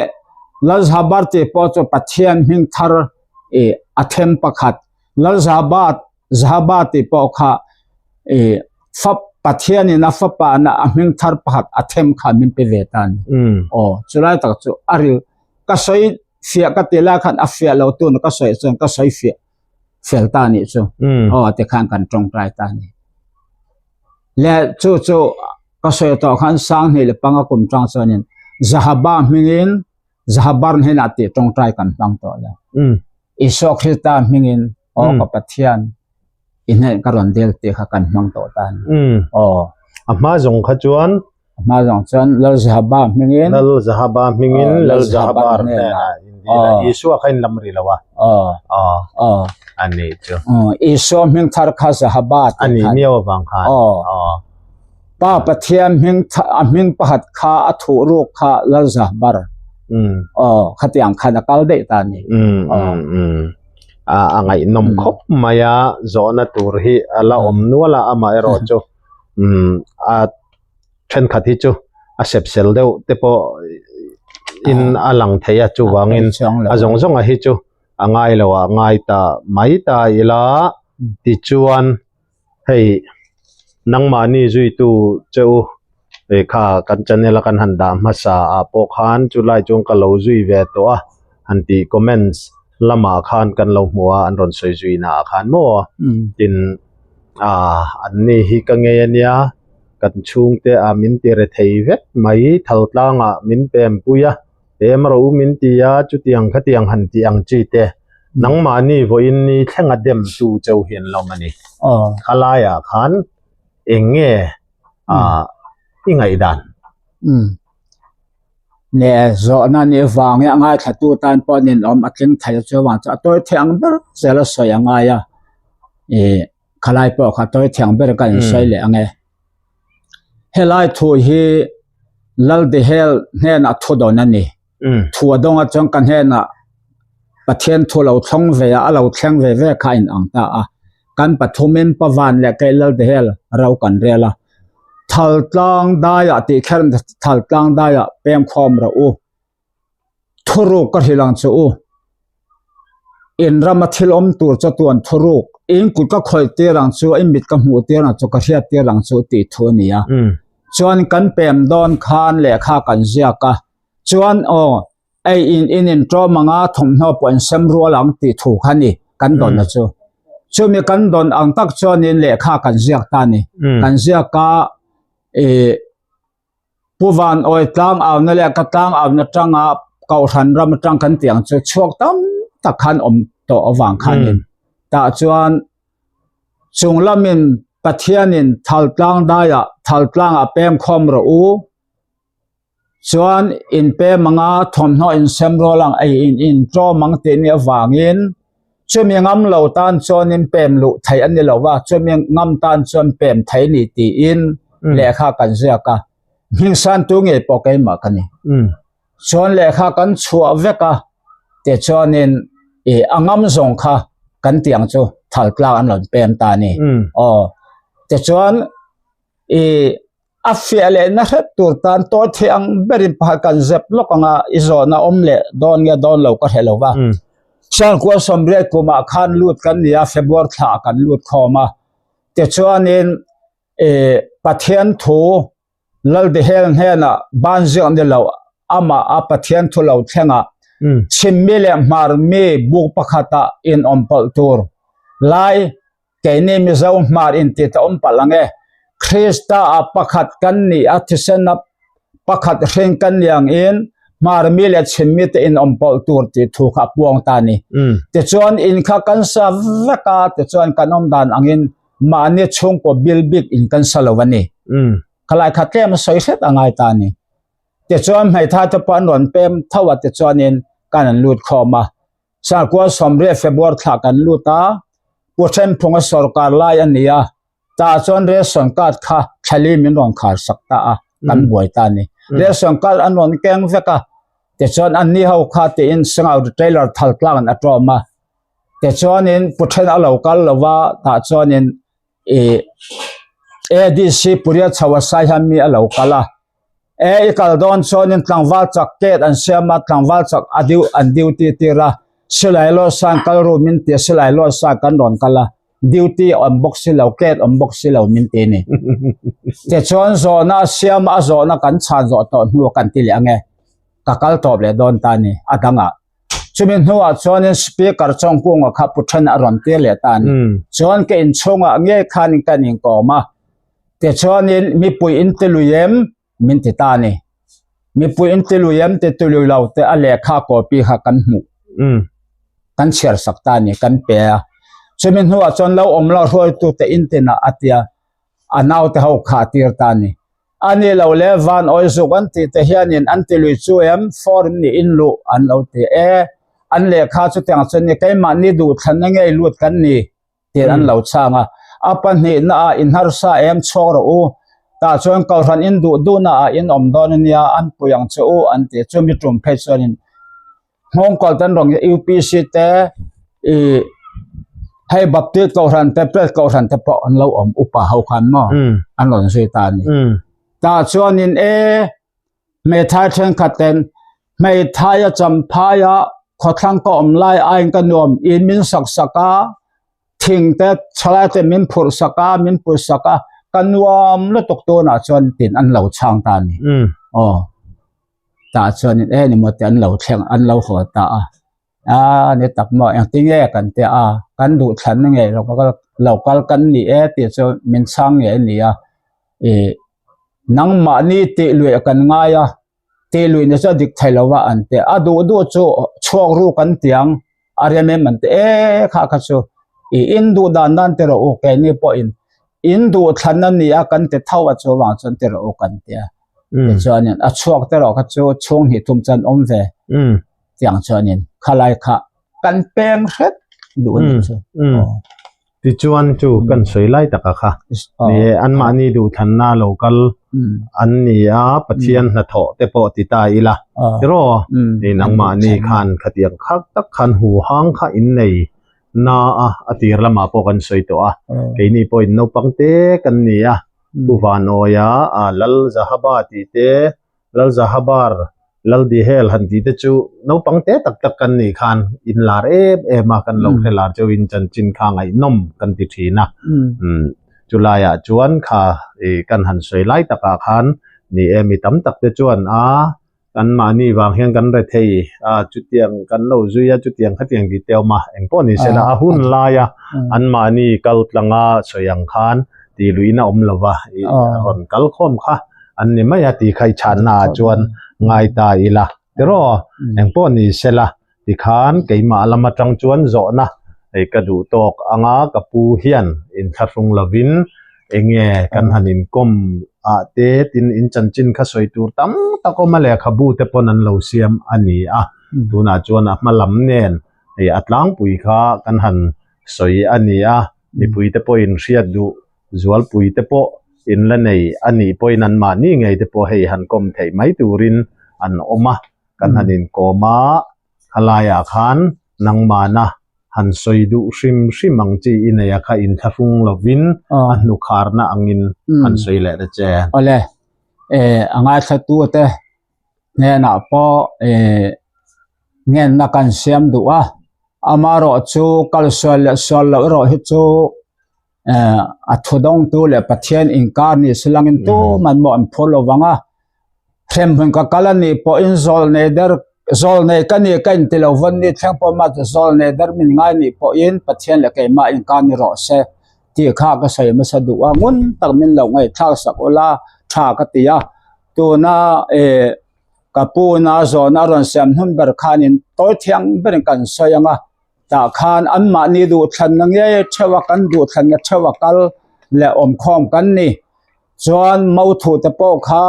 Lalzabar tih pawh chu Pathian hming thar i a them pakhat Lalzabat Zahaba tih pawh kha i fa Pathian in a fapa na a hming thar pakhat a them kha min pe ve ta a ni. Aw chulai tak chu a ril ka sawi fiah ka ti lai khan a fiah lo tun ka sawi chuan ka sawi fiah fel ta nih chu aw ti khan kan tawngtai ta ni le chu chu ka sawi tawh khan sanghnih leh panga kum tang chuanin Zahaba hmingin Zahabar hnenah tih tawngtai kan hmang tawh lo Isua Krista hmingin aw ka Pathian i hnen ka rawn dil tih kha kan hmang tawh ta ni aw a hma zawng kha chuan a hma zawng chuan Lal Zahaba hmingin Lal Zahaba hmingin Lal Zahabar hnenah in dil a Isua kha in lam rih lo a aw aw a nih chu Isua hming thar kha Zahaba tih khan a nih miau avang khan aw Pa Pathian hming a hming pakhat kha a thuh ruk kha Lal Zahabar aw khatiang khan a kal daih ta ni aw a ngaihnawm khawp mai a zawhna tur hi a la awm nual a amaherawh chu a thenkhat hi chu a sep sel deuh te pawh in a lang thei a chuvangin a zawng zawng a hi chu a ngai lo a ngai ta mai ta ila tichuan hei nangmahni zuitu che u eh kha kan channel a kan han dah hmasa ah pawh khan chulai chuan ka lo zui ve tawh a han tih comments lamah khan kan lo hmu a an rawn sawi zui naah khan maw tin ah an ni hi ka ngei ania kan chhungte ah min ti re thei vek mai thal tlangah min pem pui a em ro min ti a chutiang khatiang han tih ang chi te nangmahni vawiin ni thlenga dem tu cheu hi an lawm a ni khalaiah khan eng nge ah i ngaihdan. Nge zawhna nih vangin a ngaithlatu tan pawh ninawm a tling thei a chuvang chu a tawi thei ang ber zel a sawi a ngai a ih khalai pawh kha tawi thei ang ber ka insawi leh ang e. Helai thu hi Laldihel hnenah thu dawn a ni. Thu a dawnga chuan ka hnenah Pathian thu lo thlawng ve a, a lo thleng ve ve kha a inang ta a. Kan pathumin Pavan leh kei Laldihel ro kan rel a. Thaltlang daiah tih kher Thaltlang daiah pengkhawm rawh u. Thuruk ka hrilh ang che u. In rama thil awm tur chu tuan thuruk. In kut ka khawih tir ang chu, in mit ka hmuh tir ang chu, ka hriat tir ang chu tih thu a ni a. Chuan kan pem dawn khan lehkha kan ziak a. Chuan aw, ei in in in ṭawm ang a, thawmhnaw pawh in sem rual ang tih thu kha ni kan dawn a chu. Chumi kan dawn ang tak chuanin lehkha kan ziak ta a ni. Kan ziak a, ih Pu Van Awi tlang auna leh ka tlang auna tanga Kohhran ram atang kan tih ang chu chhuak tam tak khan awm tawh avang khanin tah chuan chung lamin Pathianin Thaltlang daiah Thaltlangah pem khawm rawh u chuan in pem anga thawmhnaw in sem rual ang ei in in tlawm ang tih nih avangin chumi ngam lo tan chuanin pem luh theih a ni lo va, chumi ngam tan chuan pem theih a ni tiin lehkha kan ziak a, hmingsan tu ngei pawh keimah ka ni. Chuan lehkha kan chhuah vek a, tichuanin ih a ngam zawng kha kan tih ang chu thaltlak an rawn pem ta a ni. Aw, tichuan ih A fiah leh na hret tur tan tawi thei ang berin pakhat kan zep lawk ang a, i zawhna awm leh dawn nge dawn lo ka hre lo va. Chhangkua sawmriat kumah khan lut kan ni a, February thla ah kan lut khawm a. Tichuanin. Pathian thu Laldihel hnenah ban ziak ni lo amah a Pathian thu lo thlengah chhimmi leh hmarmi buk pakhatah in awm pawlh tur lai keini Mizo hmar inti ta awm palh ang e. Krista ah pakhat kan nih a thisen a pakhat hring kan ni ang in hmarmi leh chhimmi te in awm pawlh tur tih thu kha a puang ta a ni. Tichuan in kha kan sa vek a, tichuan kan awm dan angin mahni chhungkaw bil bik in kan sa lo a ni. Khalai kha tlem a sawi hret a ngai ta a ni. Tichuan hmeithai te pawh an rawn pem tho a tichuanin kan an lut khawm a. Sarkua sawmriat February thla kan lut a, Pu Thenphunga sorkar lai a ni a, tah chuan ration card kha thlali min rawn khar sak ta a, kan buai ta a ni. Ration card an rawn keng vek a, tichuan anni ho kha tiin Sangau retailer thal tlangin a tlawm a, tichuanin Pu Then a lo kal lo va, tah chuanin ih ADC Puriat chho a sai hian mi a lo kal a. E i kal dawn chuanin tlangval chak ket an siam a, tlangval chak a deu an duty tir a, silai lawt san kal ru min ti a, silai lawt san kan rawn kal a, duty awm bawk si lo, ket awm bawk si lo min ti a ni. Tichuan zawhna a siam a, a zawhna kan chhan zawh tawh hnu kan ti leh ang e, ka kal tawp leh dawn ta a ni, a dangah. Chumi hnuah chuanin speaker Chawngkunga kha pu then a rawn tir leh ta a ni. Chuan ka inchhungah ngei khanin kan inkawm a, Tichuanin mipui in ti lui em? Min ti ta a ni. Mipui in ti lui em ti ti lui lo te a lehkha copy kha kan hmuh. Kan chhiar sak ta a ni, kan pe a. Chumi hnuah chuan lo awm lo hruaitute in tinah a tia, a naute ho kha a tir ta a ni. A ni lo le, van awi zuk an tih te hianin an ti lui chu em? Foreign nih in luh an lo ti e. An lehkha chutiang chuan ni keimahni duhthlanna ngei lut kan ni. tiin an lo chhang a. A pahnihna ah in harsa em chhuak rawh u, tah chuan kohhran in duh duhna ah in awm dawn a nia, an pui ang che u an ti. Chumi tum phei chuanin nghawngkawl te an rawn UPC te ih hei Baptist kohhran te Press kohhran te pawh an lo awm upa ho khan maw an rawn zui ta a ni. Tah chuanin e Hmeithai thenkhat ten hmeithai a champhai a khawthlang ka awm lai aiin ka nuam in min sak sak a thing te thalai te min phurh sak a min put sak a ka nuam lutuk tunah chuan tin an lo chhang ta a ni aw tah chuan in eng emaw te an lo thleng an lo haw ta a a ni tak maw engtin nge kan tia a kan duh thlan na ngei lo kal lo kal kan ni e tih chu min chhang ngei a ni a ih. Nangmahni tih luih kan ngai a, tih luih ni chu a dik thei lo a an ti a, a duh duh chu chhuak ru kan ti ang, a rem em an ti e kha kha chu i in duh dan dan ti rawh u keini pawhin in duh thlan a ni a kan ti tho a chuvang chuan ti rawh u kan ti a, tichuanin a chhuak te rawh kha chu chhung hnih thum chuan awm ve tiang chuanin khalai kha kan peng hret duh a nih chu. Tichuan chu kan sawi lai taka kha ni e, anmahni duhthlanna lo kal an ni a, Pathian hnathawh te pawh ti ta ila tiraw? Ni nangmahni khan khatiang khak tak khan huhang kha in nei na a, a tir lamah pawh kan sawi tawh a, keini pawhin naupang te kan ni a, Pu Vanawia Lal Zahaba tih te Lalzahabar, Laldihel han tih te chu naupang te tak tak kan nih khan in lar em em a, kan lo hre lar cheu in chanchin kha ngaihnawm kan ti thin a. Chu laiah chuan kha ih kan han sawi lai takah khan ni e mi tam tak te chuan a kan mahni vang hian kan re thei a chutiang kan lo zui a chutiang khatiang tih te a awm a, engpawh ni sela a hun laia an mahni kal tlanga sawi ang khan tih luihna awm lova ih rawn kal khawm kha. an ni mai a tih kha i chhanna ah chuan ngai ta ila tiraw engpawh ni sela tikhan keimah lam atang chuan zawhna hei ka duh tawk anga ka pu hian inthlahrung lovin enge kan han inkawm ah te tin in chanchin kha sawi tur tam tak awm a lehkhabu te pawn an lo siam a ni a tunah chuan a hma lam nen hei a tlangpui kha kan han sawi a ni a mipui te pawhin hriat duh Zualpui te pawh in la nei a nih pawhin an mahni ngei te pawh hei han kawm theih mai turin an awm a, kan han inkawm a, khalaiah khan nangmahna han sawi duh hrim hrim ang chi i nei a kha inthlahrung lovin a hnukharna angin han sawi leh ta che. Awle, a ngaithlatu te hnenah pawh ngenna kan siam duh a, amaherawhchu kalsual leh sual loh erawh hi chu. A thudawngtu leh Pathian inkar ni silangin tuman maw an phur lo vang a, hremhmun ka kal a nih pawhin zawlnei der zawlnei ka ni ka inti lo vawn ni thleng pawh mah chu zawlnei der min ngai nih pawhin Pathian leh keimah inkar ni rawh se tih kha ka sawi hmasa duh a, ngun tak min lo ngaihthlak sak ula tha ka ti a, tuna eh ka pu na zawhna a rawn siam hnun ber khanin tawi thiang berin kan sawi ang a. Tah khan anmahni duhthlanna ngei theuh a kan duhthlanna theuh a kal leh awmkhawm kan ni. Chuan Mothu te pawh kha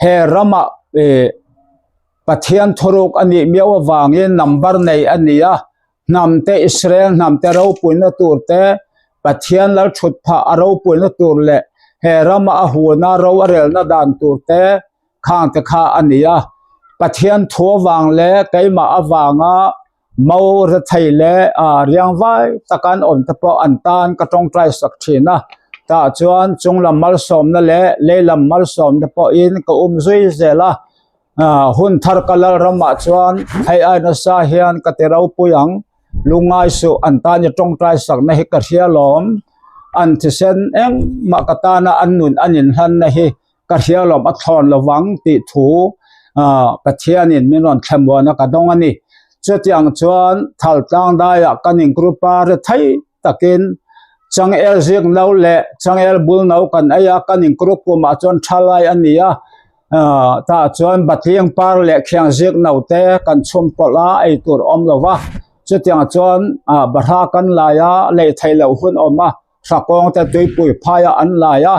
he ramah ih Pathian thuruk a nih miau avangin number nei a ni a, hnam te Israel hnam te ropuina tur te Pathian lal thut phah a ropuina tur leh he rama a huna ro a relna dan tur te khang te kha a ni a. Pathian thu avang leh keimah avanga Mo rethei leh riang vai taka an awm te pawh an tan ka tawngtai sak thin a, tah chuan chung lam malsawmna leh lei lam malsawmna pawhin ka um zui zel a, hun thar ka lal ramah chuan hei ai nasa hian ka ti ropui ang, lungngai suh an tan i tawngtai sakna hi ka hria lawm, an thisen engmah ka tana an nun an inhlanna hi. Ka hrialawm a thlawn lovang tih thu Pathianin min rawn thlamuan a ka dawng a ni. Chutiang chuan thal tlang daiah kan in group a ri thei takin changel zik no leh changel bul no kan ei a, kan in group kumah chuan tha lai a ni a, tah chuan batling par leh khiang zik no te kan chhum pawlh a, ei tur awm lo va. Chutiang chuan bahra kan lai a, lei theih loh hun awm a. Hrakawng te tuipui phaiah an lai a,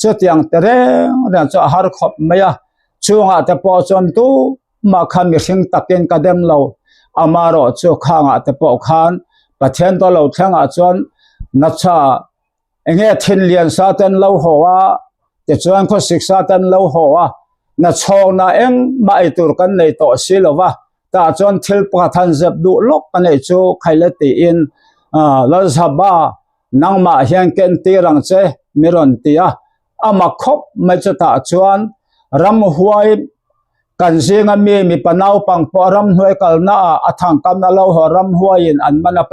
chutiang te reng reng chu a har khawp mai a, chungah te pawh chuan tumah khan mihring takin ka dem lo, amarawh chu khangah te pawh khan Pathian to lo thlengah chuan natsa enge thin lian sa ten lo haw a, tichuan khawsik sa ten lo haw a, nachhawkna engmah ei tur kan nei tawh si lo va. Tah chuan thil pakhat han zep duh lawk a neih chu Khaile tiin Lalzhaba nangmah hian ken tir ang che mi rawn ti a, a mak khawp mai chu tah chuan ramhuai kan zinga mi mipa naupang pawh ramhnuai kalna ah a thangkamna lo haw ramhuaiin an man a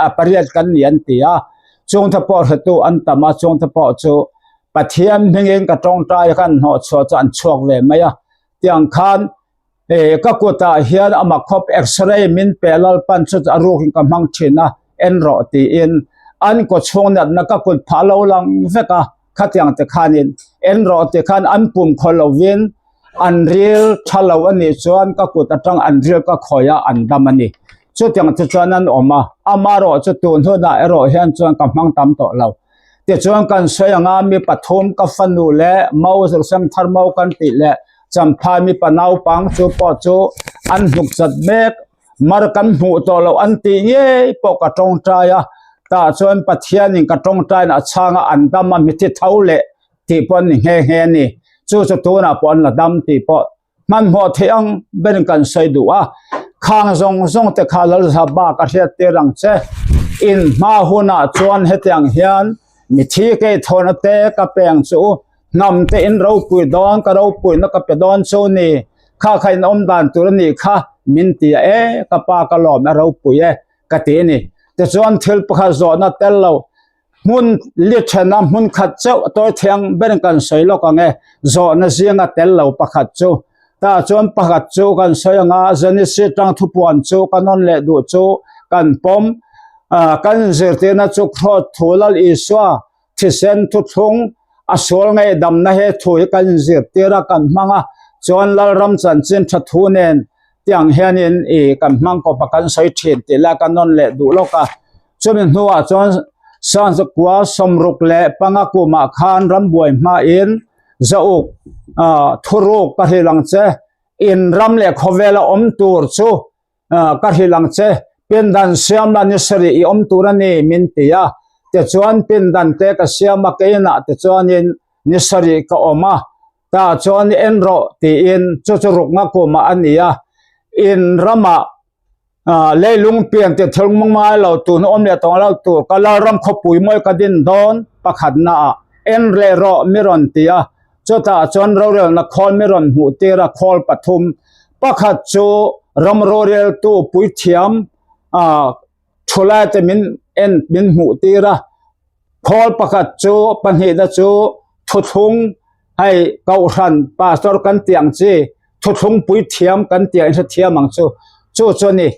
a pariat kan ni an ti a, chungte pawh hretu an tam a, chungte pawh chu Pathian hmingin ka tawngtai khan hnawhchhuah chu an chhuak ve mai a, tiang khan He ka kutah hian ama khawp x-ray min pe lalpan chu a rukin ka hmang thin a, en rawh tiin an kaw chhung natna ka kut phah lo lang vek a, khatiang te khanin en rawh ti khan an pum khaw lovin an ril tha lo a nih chuan ka kut atang an ril ka khawi a an dam a ni. Chutiang te chuan an awm a, amarawh chu tun hunah erawh hian chuan ka hmang tam tawh lo. Tichuan kan sawi anga mi pathum ka fanu leh Mau Zirhsem thar Mau kan tih leh Champhai mipa naupang chu pawh chu an hnuk chat mek, mar kan hmuh tawh loh an tih ngei pawh ka tawngtai a, tah chuan Pathianin ka tawngtaina a chhang a an dam a mithi tho leh tih pawh an ni nghe nghe a ni. Chu chu tunah pawh an la dam tih pawh hmanhmawh theih ang berin kan sawi duh a, khang zawng zawng te kha Lalzaba ka hriat tir ang che, in hma hunah chuan hetiang hian mithi kei thawhna te ka peng chu u, hnam te in ropui dawn ka ropuina ka pe dawn chu ni, kha kha in awm dan tur a nih kha min ti a e ka pa ka lawm a ropui e ka ti a ni. Tichuan thil pakhat zawhna tel lo Hmun li thena hmun khat chauh tawi thiang ber kan sawi lawk ang e, zawhna zinga tel lo pakhat chu. Tah chuan pakhat chu kan sawi ang a, Genesis tang thupuan chu ka nawn leh duh chu kan pawm. Kan zirtirna chu Kraws thu Lal Isua thisen thuthlung a sual ngaihdamna he thu hi kan inzirtir a, kan hmang a, chuan Lalram chanchin tha thu nen tiang hianin i kan hmang kawp a kan sawi thin tih lai ka nawn leh duh lawk a. Chumi hnuah chuan Sanzakua sawmruk leh panga kumah khan rambuai hmain Zauk thuruk ka hrilh ang che, in ram leh khawvela awm tur chu ka hrilh ang che, pindan siam la ni sarih i awm tur a ni min ti a. Tichuan pindan te ka siam a, keinah tichuanin ni sarih ka awm a, tah chuan en rawh tiin chu chu rukna kumah a ni a, in ramah Leilung pian te thil ngai lo tun awm leh tawng lo tur ka Lalram khawpui mawi ka din dawn pakhatna ah en leh rawh mi rawn ti a, chutah chuan rorelna khawl mi rawn hmuh tir a khawl pathum pakhat chu ram roreltu puithiam ah thulai te min en min hmuh tir a. Khawl pakhat chu pahnihna chu thuthlung hei kohhran pastor kan tih ang chi thuthlung puithiam kan tih ang in hrethiam ang chu chu chu a ni.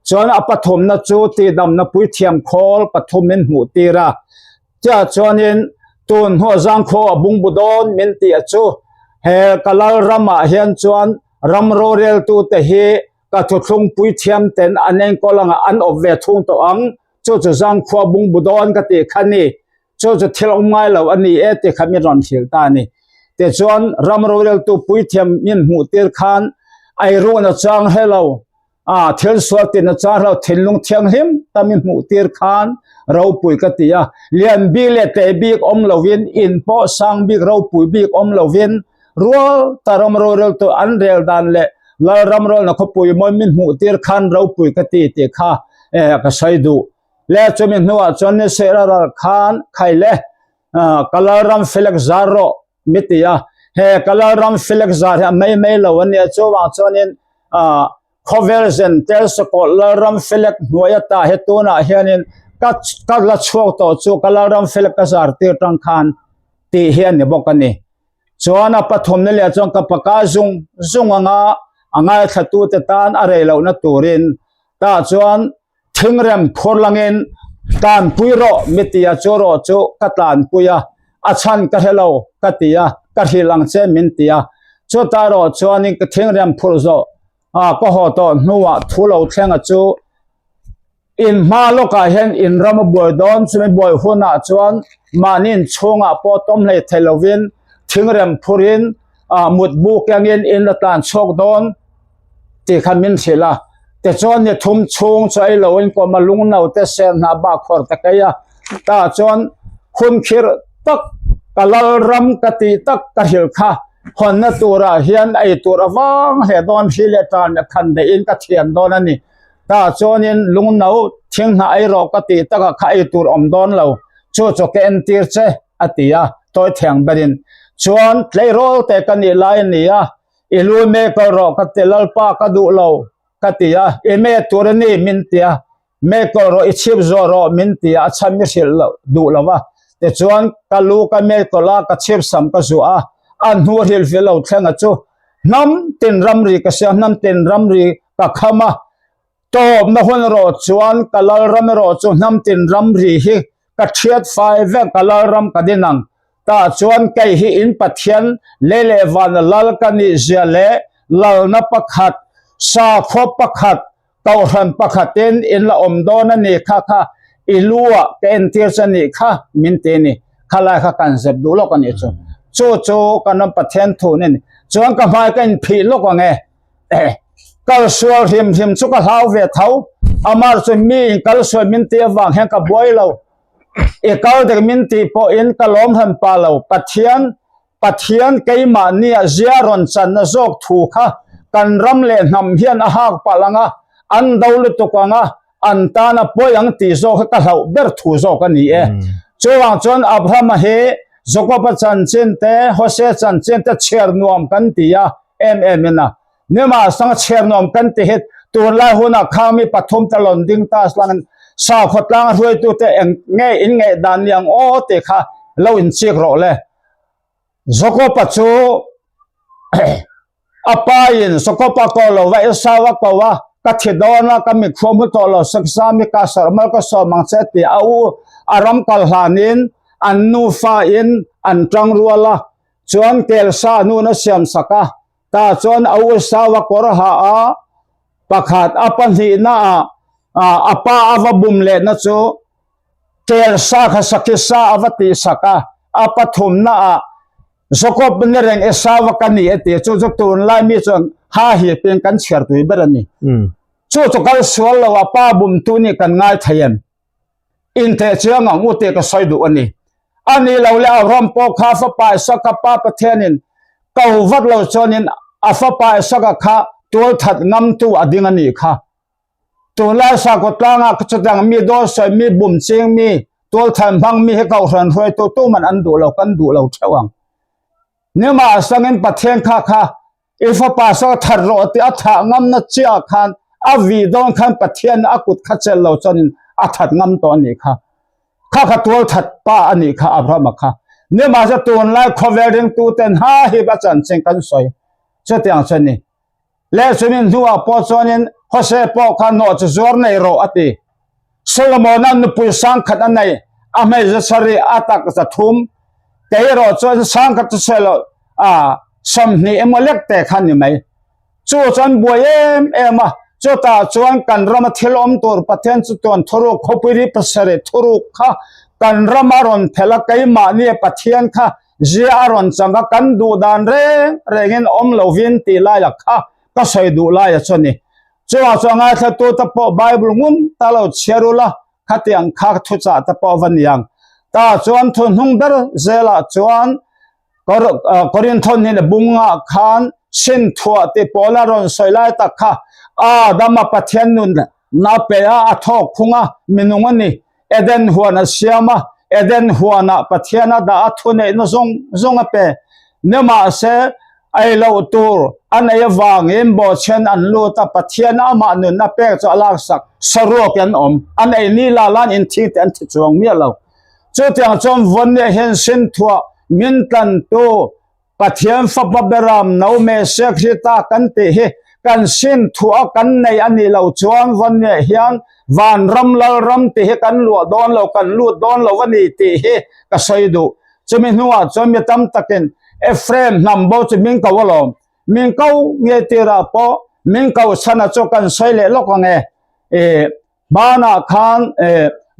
Chuan a pathumna chu tihdamna puithiam khawl pathum min hmuh tir a. Chiah chuanin tun hnuah zangkhaw a bungbu dawn min tih a chu he ka lal ramah hian chuan ram roreltute hi ka thuthlung puithiam ten an enkawl anga an awp ve thung tawh ang chu chu zangkhua bungbu dawn ka tih kha ni chu chu thil awm ngai lo a ni e tih kha min rawn hrilh ta a ni. Tichuan ram roreltu puithiam min hmuh tir khan eirukna chang helo A thil sual tina chuan ro thinlung thianghlim ta mi hmuh tir khan ropui ka ti a, lian bik leh teh bik awm lovin, in pawh sang bik ropui bik awm lovin, rual ta ram rorel tu an rel dan leh lal ram rawlna khawpui mawi mi hmuh tir khan ropui ka ti tih kha ka sawi duh. Le chumi hnuah chuan ni sehra ral khan khai le ka lal ram felek zar rawh mi ti a, he ka Lalram Felix zar hi a mai mai lo a nia, chuvang chuanin ah khawvel zen tel sakawlh Lalram Felix hnuai ata he tunah hianin ka ka la chhuak tawh chu ka Lalram Felix ka zar tir tang khan tih hi a ni bawk a ni. Chuan a pathumna leh chuan ka paka zung zung anga a ngaithlatute tan a rei lohna turin tah chuan Thingrem phur langin tlanpui rawh mi ti a, chu rawh chu ka tlanpui a, a chhan ka hre lo ka ti a, ka hrilh ang che min ti a, chutah erawh chuanin ka thingrem phurh zawh a ka haw tawh hnuah thu lo thleng a chu in hma lawkah hian in ram a buai dawn, chumi buai hunah chuan mahni inchhungah pawh tawm hlei thei lovin thingrem phurin mutbu kengin in la tlan chhuak dawn. tih kha min hrilh a, tichuan ni thum chhung chu ei loin kawm a lung no te ser hna bak khawr ta kei a, tah chuan hun khirh tak ka lal ram ka tih tak ka hrilh kha hawnna turah hian ei tur avang hle dawn hri leh tan leh khan deihin ka thian dawn a ni, tah chuanin lung no thing hna ei rawh ka tih takah kha ei tur awm dawn lo chu chu ka entir che a ti a, tawi thiang berin chuan tleirawl te ka nih lai a ni a. I lu me kal rawh ka ti Lalpa ka duh lo ka ti a, i me tur a ni min ti a, me kal rawh i chhip zawh rawh min ti a, a chhan mi hrilh loh duh lo va. Tichuan ka lu ka me kawlh a, ka chhip sam ka zuah a, a hnu hrilh fil lo thleng a chu hnam tin ramri ka siam, hnam tin ramri ka kham a, Tawpna hun erawh chuan ka lalram erawh chu hnam tin ramri hi ka thiat fai vek, ka lalram ka din ang. Tah chuan kei hi in Pathian lei leh vana lal ka nih zia leh lalna pakhat, sakhua pakhat, kohhran pakhatin in la awm dawn a ni kha kha i lu ah ka entir che nih kha min ti a ni. Khalai kha kan zep duh lawk a nih chu. Chu chu kan ram Pathian thu a ni. Chuan ka hmai ka inphih lawk ang e. Kal sual hrim hrim chu ka hlau ve tho, amar chu mi in kal sual min tih avang hian ka buai lo, i kal dik min tih pawhin ka lawm hran pah lo, Pathian Pathian keimahnia zia rawn channa zawk thu kha kan ram leh hnam hian a hak palh ang a, an do lutuk ang a, an tan a pawi ang tih zawk hi ka hlauh ber thu zawk a ni e. Chuvang chuan Abrahama hi Jakoba chanchin te, Hosea chanchin te chhiar nuam kan ti a, em em in a nimah sanga chhiar nuam kan ti hi tunlai hunah khang mi pathum te lawn ding ta slangin sakhaw tlang a hruaitu te eng nge in ngaih dan ni ang aw tih kha lo in chik rawh le Jakob-a chu a pa in Jakob-a ko lo va Esau a ko a ka thi dawn a ka mikhua hmu tawh lo saksa mi ka sawrh mal ka sawm ang che tih a u a ram kal hlanin an nufa in an tang rual a Chuan kelsa nun a siam sak a, tah chuan a u Esau a kawr ha a, pakhat a pahnihna ah a pa a va bum lehna chu kelsa kha sakhi sa a va tih sak a, a pathumna ah Jakob ni reng Esau a ka ni a ti a, chu chu tunlai mi chuan ha hi peng kan chhiar tui ber a ni. Chu chu kal sual lo a pa bumtu nih kan ngai thei em? Inteh chiang ang u tih ka sawi duh a ni. A nih lo leh Abraham pawh kha fapa Isaka pa Pathianin ko vat lo chuanin a fapa Isaka kha tualthat ngamtu a ding a nih kha. Tunlai sakhaw tlangah chutiang mi dawl sawi mi, bum ching mi, tualthat hmang mi hi kohhran hruaitu tuman an duh lo, kan duh lo theuh ang. Nimahsangin Pathian kha kha I fapa saw that rawh tih a thah ngamna chiah khan a vih dawn khan Pathian a kut kha chelh lo chuanin a that ngam tawh a nih kha. Kha kha tual that pa a nih kha Abrahama kha. Nimahse tunlai khawvel ringtuten ha hip a chanchin kan sawi chutiang chu a ni. Leh chumi hnuah pawh chuanin Hose pawh kha hnawh chu zuar nei rawh a ti. Solomona nupui sangkhat a nei, a hmeichhe sarih a tak 300, kei erawh chuan sangkhat chu sawi loh a 20 emaw lek te kha a ni mai. Chu chuan buai em em a, chutah chuan kan rama thil awm tur Pathian chu tuan thuruk khawpui ri pasarih thuruk kha kan rama rawn phelh a, keimahni Pathian kha zia a rawn chang a, kan duh dan reng rengin awm lovin tih laia kha ka sawi duh laia chu a ni. Chuvang chuan ngaithlatu te pawh Bible ngun ta lo chhiar ula, khatiang kha thuchah te pawh va niang. Tah chuan thuhnung ber zelah chuan Korintho hnena bungah khan sin thuah tih pawl a rawn sawi lai tak kha Adama Pathian nun na pe a, a thawk phung a, minung a ni. Eden huan a siam a, Eden huanah Pathian a dah a, thuneihna zawng zawng a pe. Nimahse, ei loh tur a nei avangin bawhchhian an lut a, Pathian amah nunna pek chu a laksak saruak an awm. An ei ni la lan inthing te an thi chuang miah lo. Chutiang chuan vawnnia hian sin thuah min tlantu Pathian Fapa Beram no Messiah Krista kan tih hi kan sin thuah kan nei a nih loh chuan vawnnia hian vanram lalram tih hi kan luah dawn lo, kan lut dawn lo a ni tih hi ka sawi duh. Chumi hnuah chuan mi tam takin Ephraim hnam bo chu min ko alawm, min ko nge tirah pawh min ko chhan a chu kan sawi leh lawk ang e. Hmanah khan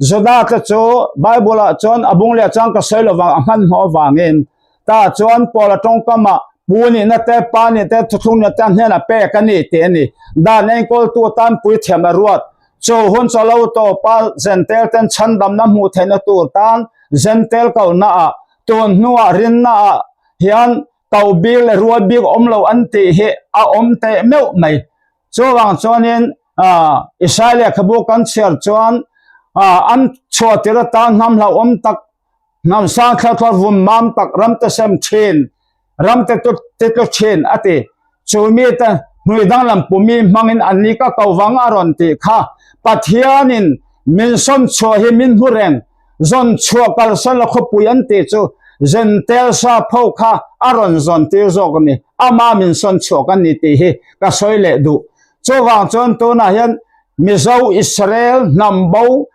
Juda te chu Bible-ah chuan a bung leh chuan ka sawi lovang a hmanhmawh avangin tah chuan Paula tawngkamah pu nihna te, pa nih te, thuthlung nihna te a hnenah pek a ni tih a ni. Dan enkawltu atan puithiam a ruat. Chu hun chaw lo tawpa Jentail ten chhandamna hmuh theihna tur tan Jentail kohnaah tun hnuah rinnaah hian koh bik leh rual bik awm lo an tih hi a awm teh meuh mai. Chuvang chuanin Isai lehkhabu kan chhiar chuan an chhuah tir atan hnam hlauhawm tak, hnam sang thlarthlar vun mam tak ramte sem thin, ramte titlu thin a ti. Chu mite hnui danglam pumi hmangin an ni ka ko vang a rawn tih kha Pathianin min sawn chhuah hi min hmu reng. Zawn chhuah kalsan la khawpui an tih chu Zentel sa pho kha a rawn zawn tir zawk a ni. Ama min sawn chhuak a ni tih hi ka sawi leh duh. Chuvang chuan tunah hian Mizo Israel hnam bo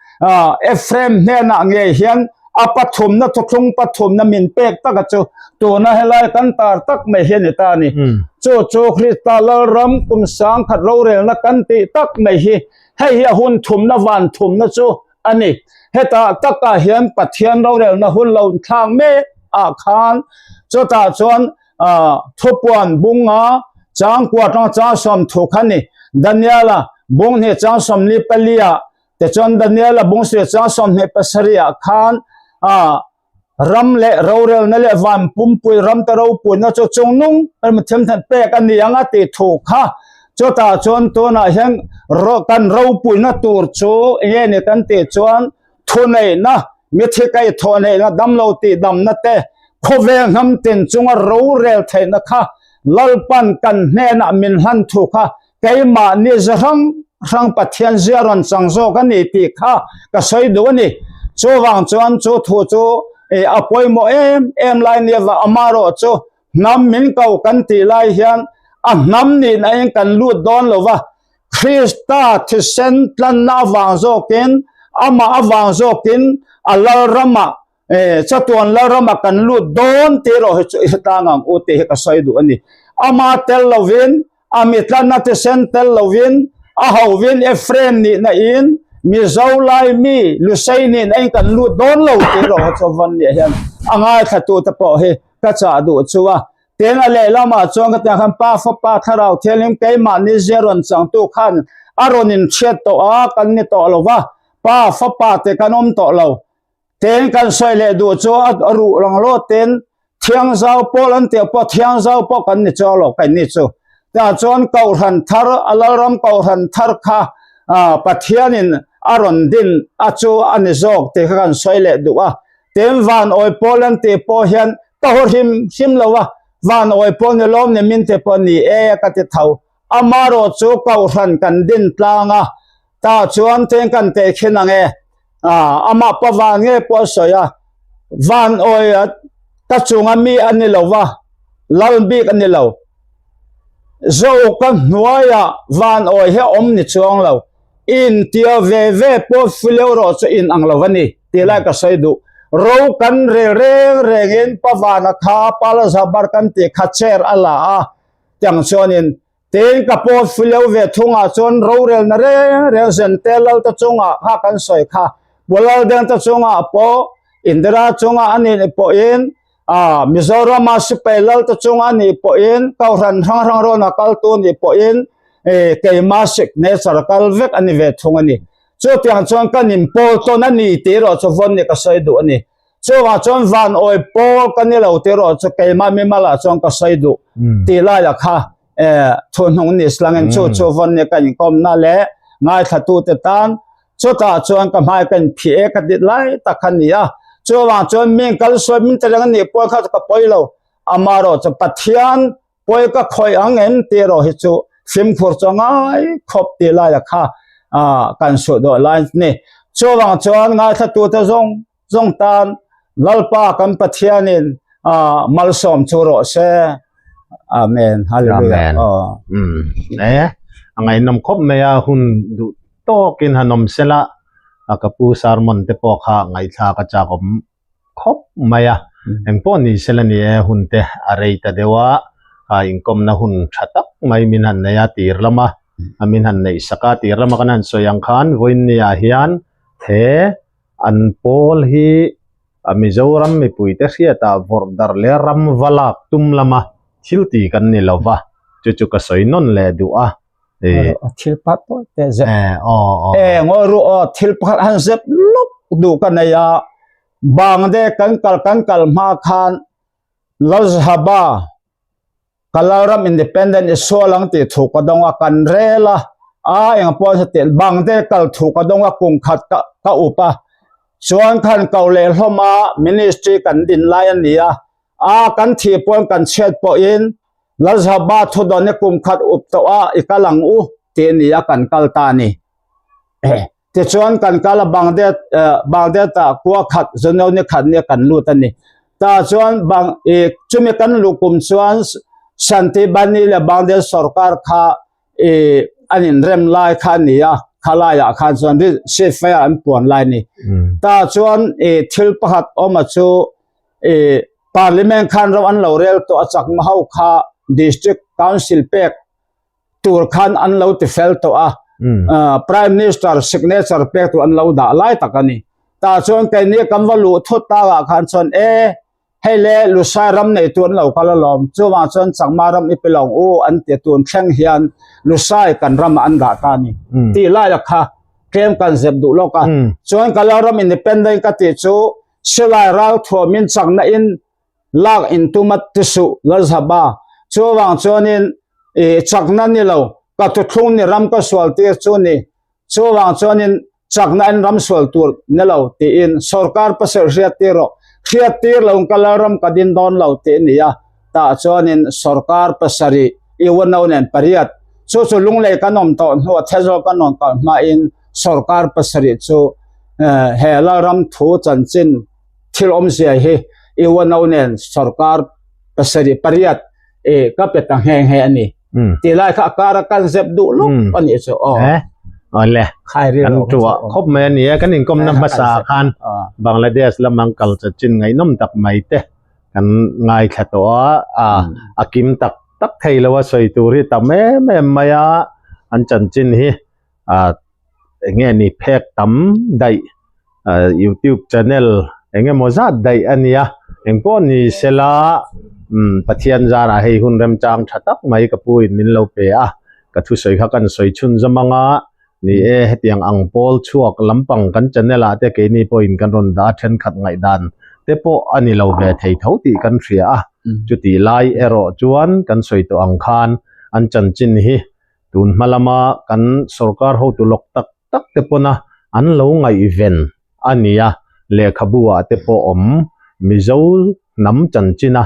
Ephraim hnenah ngei hian a pathumna thuthlung pathumna min pek taka chu tuna helai kan tar tak mai hi a ni ta a ni. Chu chu Krista Lalram kum 10,000 rorelna kan tih tak mai hi hei hi a hun thumna van thumna chu a ni. Hetah takah hian Pathian rorelna hun lo thlak mek ah khan chutah chuan thupuan bunga changkua atanga chang 30 kha ni. Daniela bung hnih chang 44 ah tichuan Daniela bung sarih chang 27 ah khan ram leh rorelna leh van pumpui ram te ropuina chu chungnung themthen pek a ni ang a tih thu kha chutah chuan tunah hian kan ropuina tur chu enge ni kan tih chuan thuneihna mithi kaih thawh neihna damlo tih damna te khawvel hnam tin chunga rorel theihna kha Lalpan kan hnenah min hlan thu kha Keimahni ze hrang hrang Pathian zia rawn chang zawk a ni tih kha ka sawi duh a ni. Chuvang chuan chu thu chu a pawimawh em em lai nia va amarawh chu hnam min ko kan tih lai hian a hnam nihna in kan lut dawn lo va, Krista thisen tlanna avang zawkin amah avang zawkin a lalramah chatuan lalramah kan lut dawn tih erawh hi chu i hre tlang ang u tih hi ka sawi duh a ni. Ama tel lovin A mitlanna thisen tel lovin a hovin Ephraim nihna in Mizo lai mi Lusei nihna in kan lut dawn lo tih erawh hi chu vawn nih hian a ngaithla tu te pawh hi ka chah duh chu a. Tin a lehlamah chuan ka tiang khan Pa Fapa Thlarau Thianghlim keimahni zia rawn changtu khan a rawn inhriat tawh a kan ni tawh lo va, Pa Fapa te kan awm tawh lo. Tin kan sawi leh duh chu a ruh lang lo tin Thiangzau pawl an tih pawh Thiangzau pawh kan ni chuang lo keini chu. Tah chuan Kohhran thar a Lalram Kohhran thar kha Pathianin a rawn din a chu a ni zawk tih kha kan sawi leh duh a. Tin van awi pawl an tih pawh hian ka haw hrim hrim lo a, van awi pawl ni lawm ni min ti pawh ni e ka ti tho. Amarawh chu Kohhran kan din tlang a, tah chuan tin kan tehkhin ang e. Amah pa van nge pawh a sawi a, van awi ka chunga mi a ni lo va, lal bik a ni lo. Zo ka hnuaiah van awi hi a awm ni chuang lo. In tia ve ve pawh fileu rawh chu in ang lo a ni tih lai ka sawi duh. Ro kan rel reng rengin pa vana kha Palazabar kan tih kha chair a la a, tiang chuanin Tin, ka pawh fileu ve thungah chuan rorelna reng reng Zente Lalte chungah kha kan sawi kha. Pu Laldengte chungah pawh, Indira chungah a nih pawhin, Mizorama sipai Lalte chunga a nih pawhin, Kohhran hrang hrang rawna kaltu nih pawhin, keima signature kal vek a ni ve thung a ni. Chutiang chuan kan inpawl tawn a ni tih erawh chu vawn nih ka sawi duh a ni. Chuvang chuan van awi pawl ka ni lo tih erawh chu keimah mimalah chuan ka sawi duh tih laiah kha thuhnung ni slangin chu chu vawn ni ka inkawmna leh ngaithlatute tan chutah chuan ka hmai ka inphih e ka ti lai tak kha ni a. Chuvang chuan mi kal sawi min ti reng a nih pawh kha ka pawi lo. Amaherawhchu chu Pathian pawi ka khawih ang em tih erawh hi chu fimkhur chu a ngai khawp tih laiah kha kan suh dawh lai a ni. Chuvang chuan ngaithlatute zawng zawng tan Lalpa kan Pathianin malsawm chu rawh se. Amen. Hallelujah. Amen. Um. Eh, a ngaihnawm khawp mai a hun duh tawkin han awm sela a ka pu sermon te pawh kha ngaihthlak a chak awm khawp mai a. Engpawh ni sela ni e hun te a rei ta deuh a, a inkawmna hun tha tak mai min han nei a tir lama a min han neih sak a tir lama kan han sawi ang khan vawiin ni ah hian he An pawl hi a Mizoram mipuite hriatah vawrh darh leh ram va lak tum lama thil ti kan ni lo va, chu chu ka sawi nawn leh duh a. Ih. Thil pakhat pawh te zep. Eh, aw, aw. Eh, ngawi ru aw, thil pakhat han zep lawk duh ka nei a, Bangde kan kal kan kal hma khan Lalzahaba Ka Lalram Independent i sual ang tih thu ka dawng a, kan rel a, a eng pawh an hre bangte kal thu ka dawng a, kum khat ka ka up a, chuan khan ko leh hlawm a, ministry kan din lai a ni a, a kan thih pawn kan chhiat pawhin Lalzahba thu dawn i kum khat up tawh a, i kal ang u tih a ni a, kan kal ta a ni. Tichuan kan kal a Bangdet Bangdet-ah khua khat Zuneu ni khat nia kan lut a ni. Tah chuan Bang i chumi kan luh kum chuan Shanti Bani leh Bangdet sorkar kha i an inrem lai kha a ni a, kha laiah khan chuan ceasefire an puan lai a ni. Tah chuan i thil pakhat awm a chu i Parliament khan ro an lo rel tawh a chakma ho kha District Council pek tur khan an lo ti fel tawh a prime minister signature pek tur an lo dah lai tak a ni tah chuan keini kan va luh thut takah khan chuan e hei le lusai ram nei tu an lo kal alawm chuvang chuan chakma ram i pe lo u an ti tun thleng hian lusai kan ramah an dah ta a ni tih laia kha tlem kan zep duh lawk a chuan ka lo ram independent ka tih chu silai ral thuamin chakna in lak in tum a ti suh Lalzhaba chuvang chuanin i chakna ni lo ka thuthlung ni ram ka sual tir chu ni chuvang chuanin chakna in ram sual tur ni lo tiin sorkar pasal hriat tir rawh hriat tir lo ka Lalram ka din dawn lo tih a ni a tah chuanin sorkar pasarih i uano nen pariat chu chu lunglei kan awm tawh hnuah Thezawk kan rawn kal hmain sorkar pasarih chu he Lalram thu chanchin Thil awmzia hi UNO nen sorkar pasarih pariat e ka pe ta nghe nghe a ni. Ti lai kha a kar a kan zep duh lawk a nih chu aw. Eh, awle. Kan tuah khawp mai a ni e. Kan inkawmna hmasa khan Bangladesh lamang kal chanchin ngaihnawm tak mai te kan ngaithla tawh a, a kim tak tak thei lo a sawi tur hi tam em em mai a, an chanchin hi eng nge ni phek tam daih youtube channel eng emaw zat daih a nia engpawh ni sela umm Pathian zarah hei hun remchang tha tak mai ka pu in min lo pe a ka thusawi kha kan sawi chhun zawm anga ni e hetiang ang pawl chhuak lampang kan channel ah te keini pawhin kan rawn dah a thenkhat ngaihdan te pawh a ni lo ve thei tho tih kan hria a chutih lai erawh chuan kan sawi tawh ang khan an chanchin hi Tun hma lama kan sorkar hotu lawk tak tak te pawna an lo ngaihven a ni a, lehkhabu ah te pawh awm Mizo hnam chanchina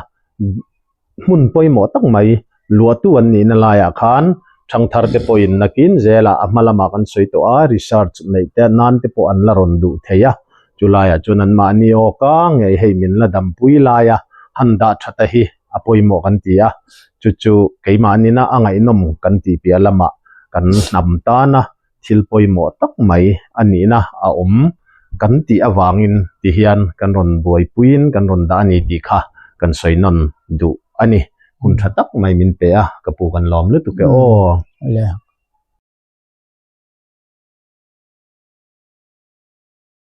hmun pawimawh tak mai luahtu an nihna laiah khan Thangthar te pawhin nakin zelah a hma lamah kan sawi tawh a, research neih te nan te pawh an la rawn duh thei a, chulaiah chuan anmahni awka ngei hei min la dampui laia han dah tha ta hi a pawimawh kan ti a, chu chu keimahni-na a ngaihnawm kan tih piah lamah kan hnam tana thil pawimawh tak mai a nihna a awm kan tih avangin tihian kan rawn buaipuiin kan rawn dah a ni tih kha kan sawi nawn duh a ni. Hun tha tak mai min pe a, ka pu kan lawm lutuk e aw.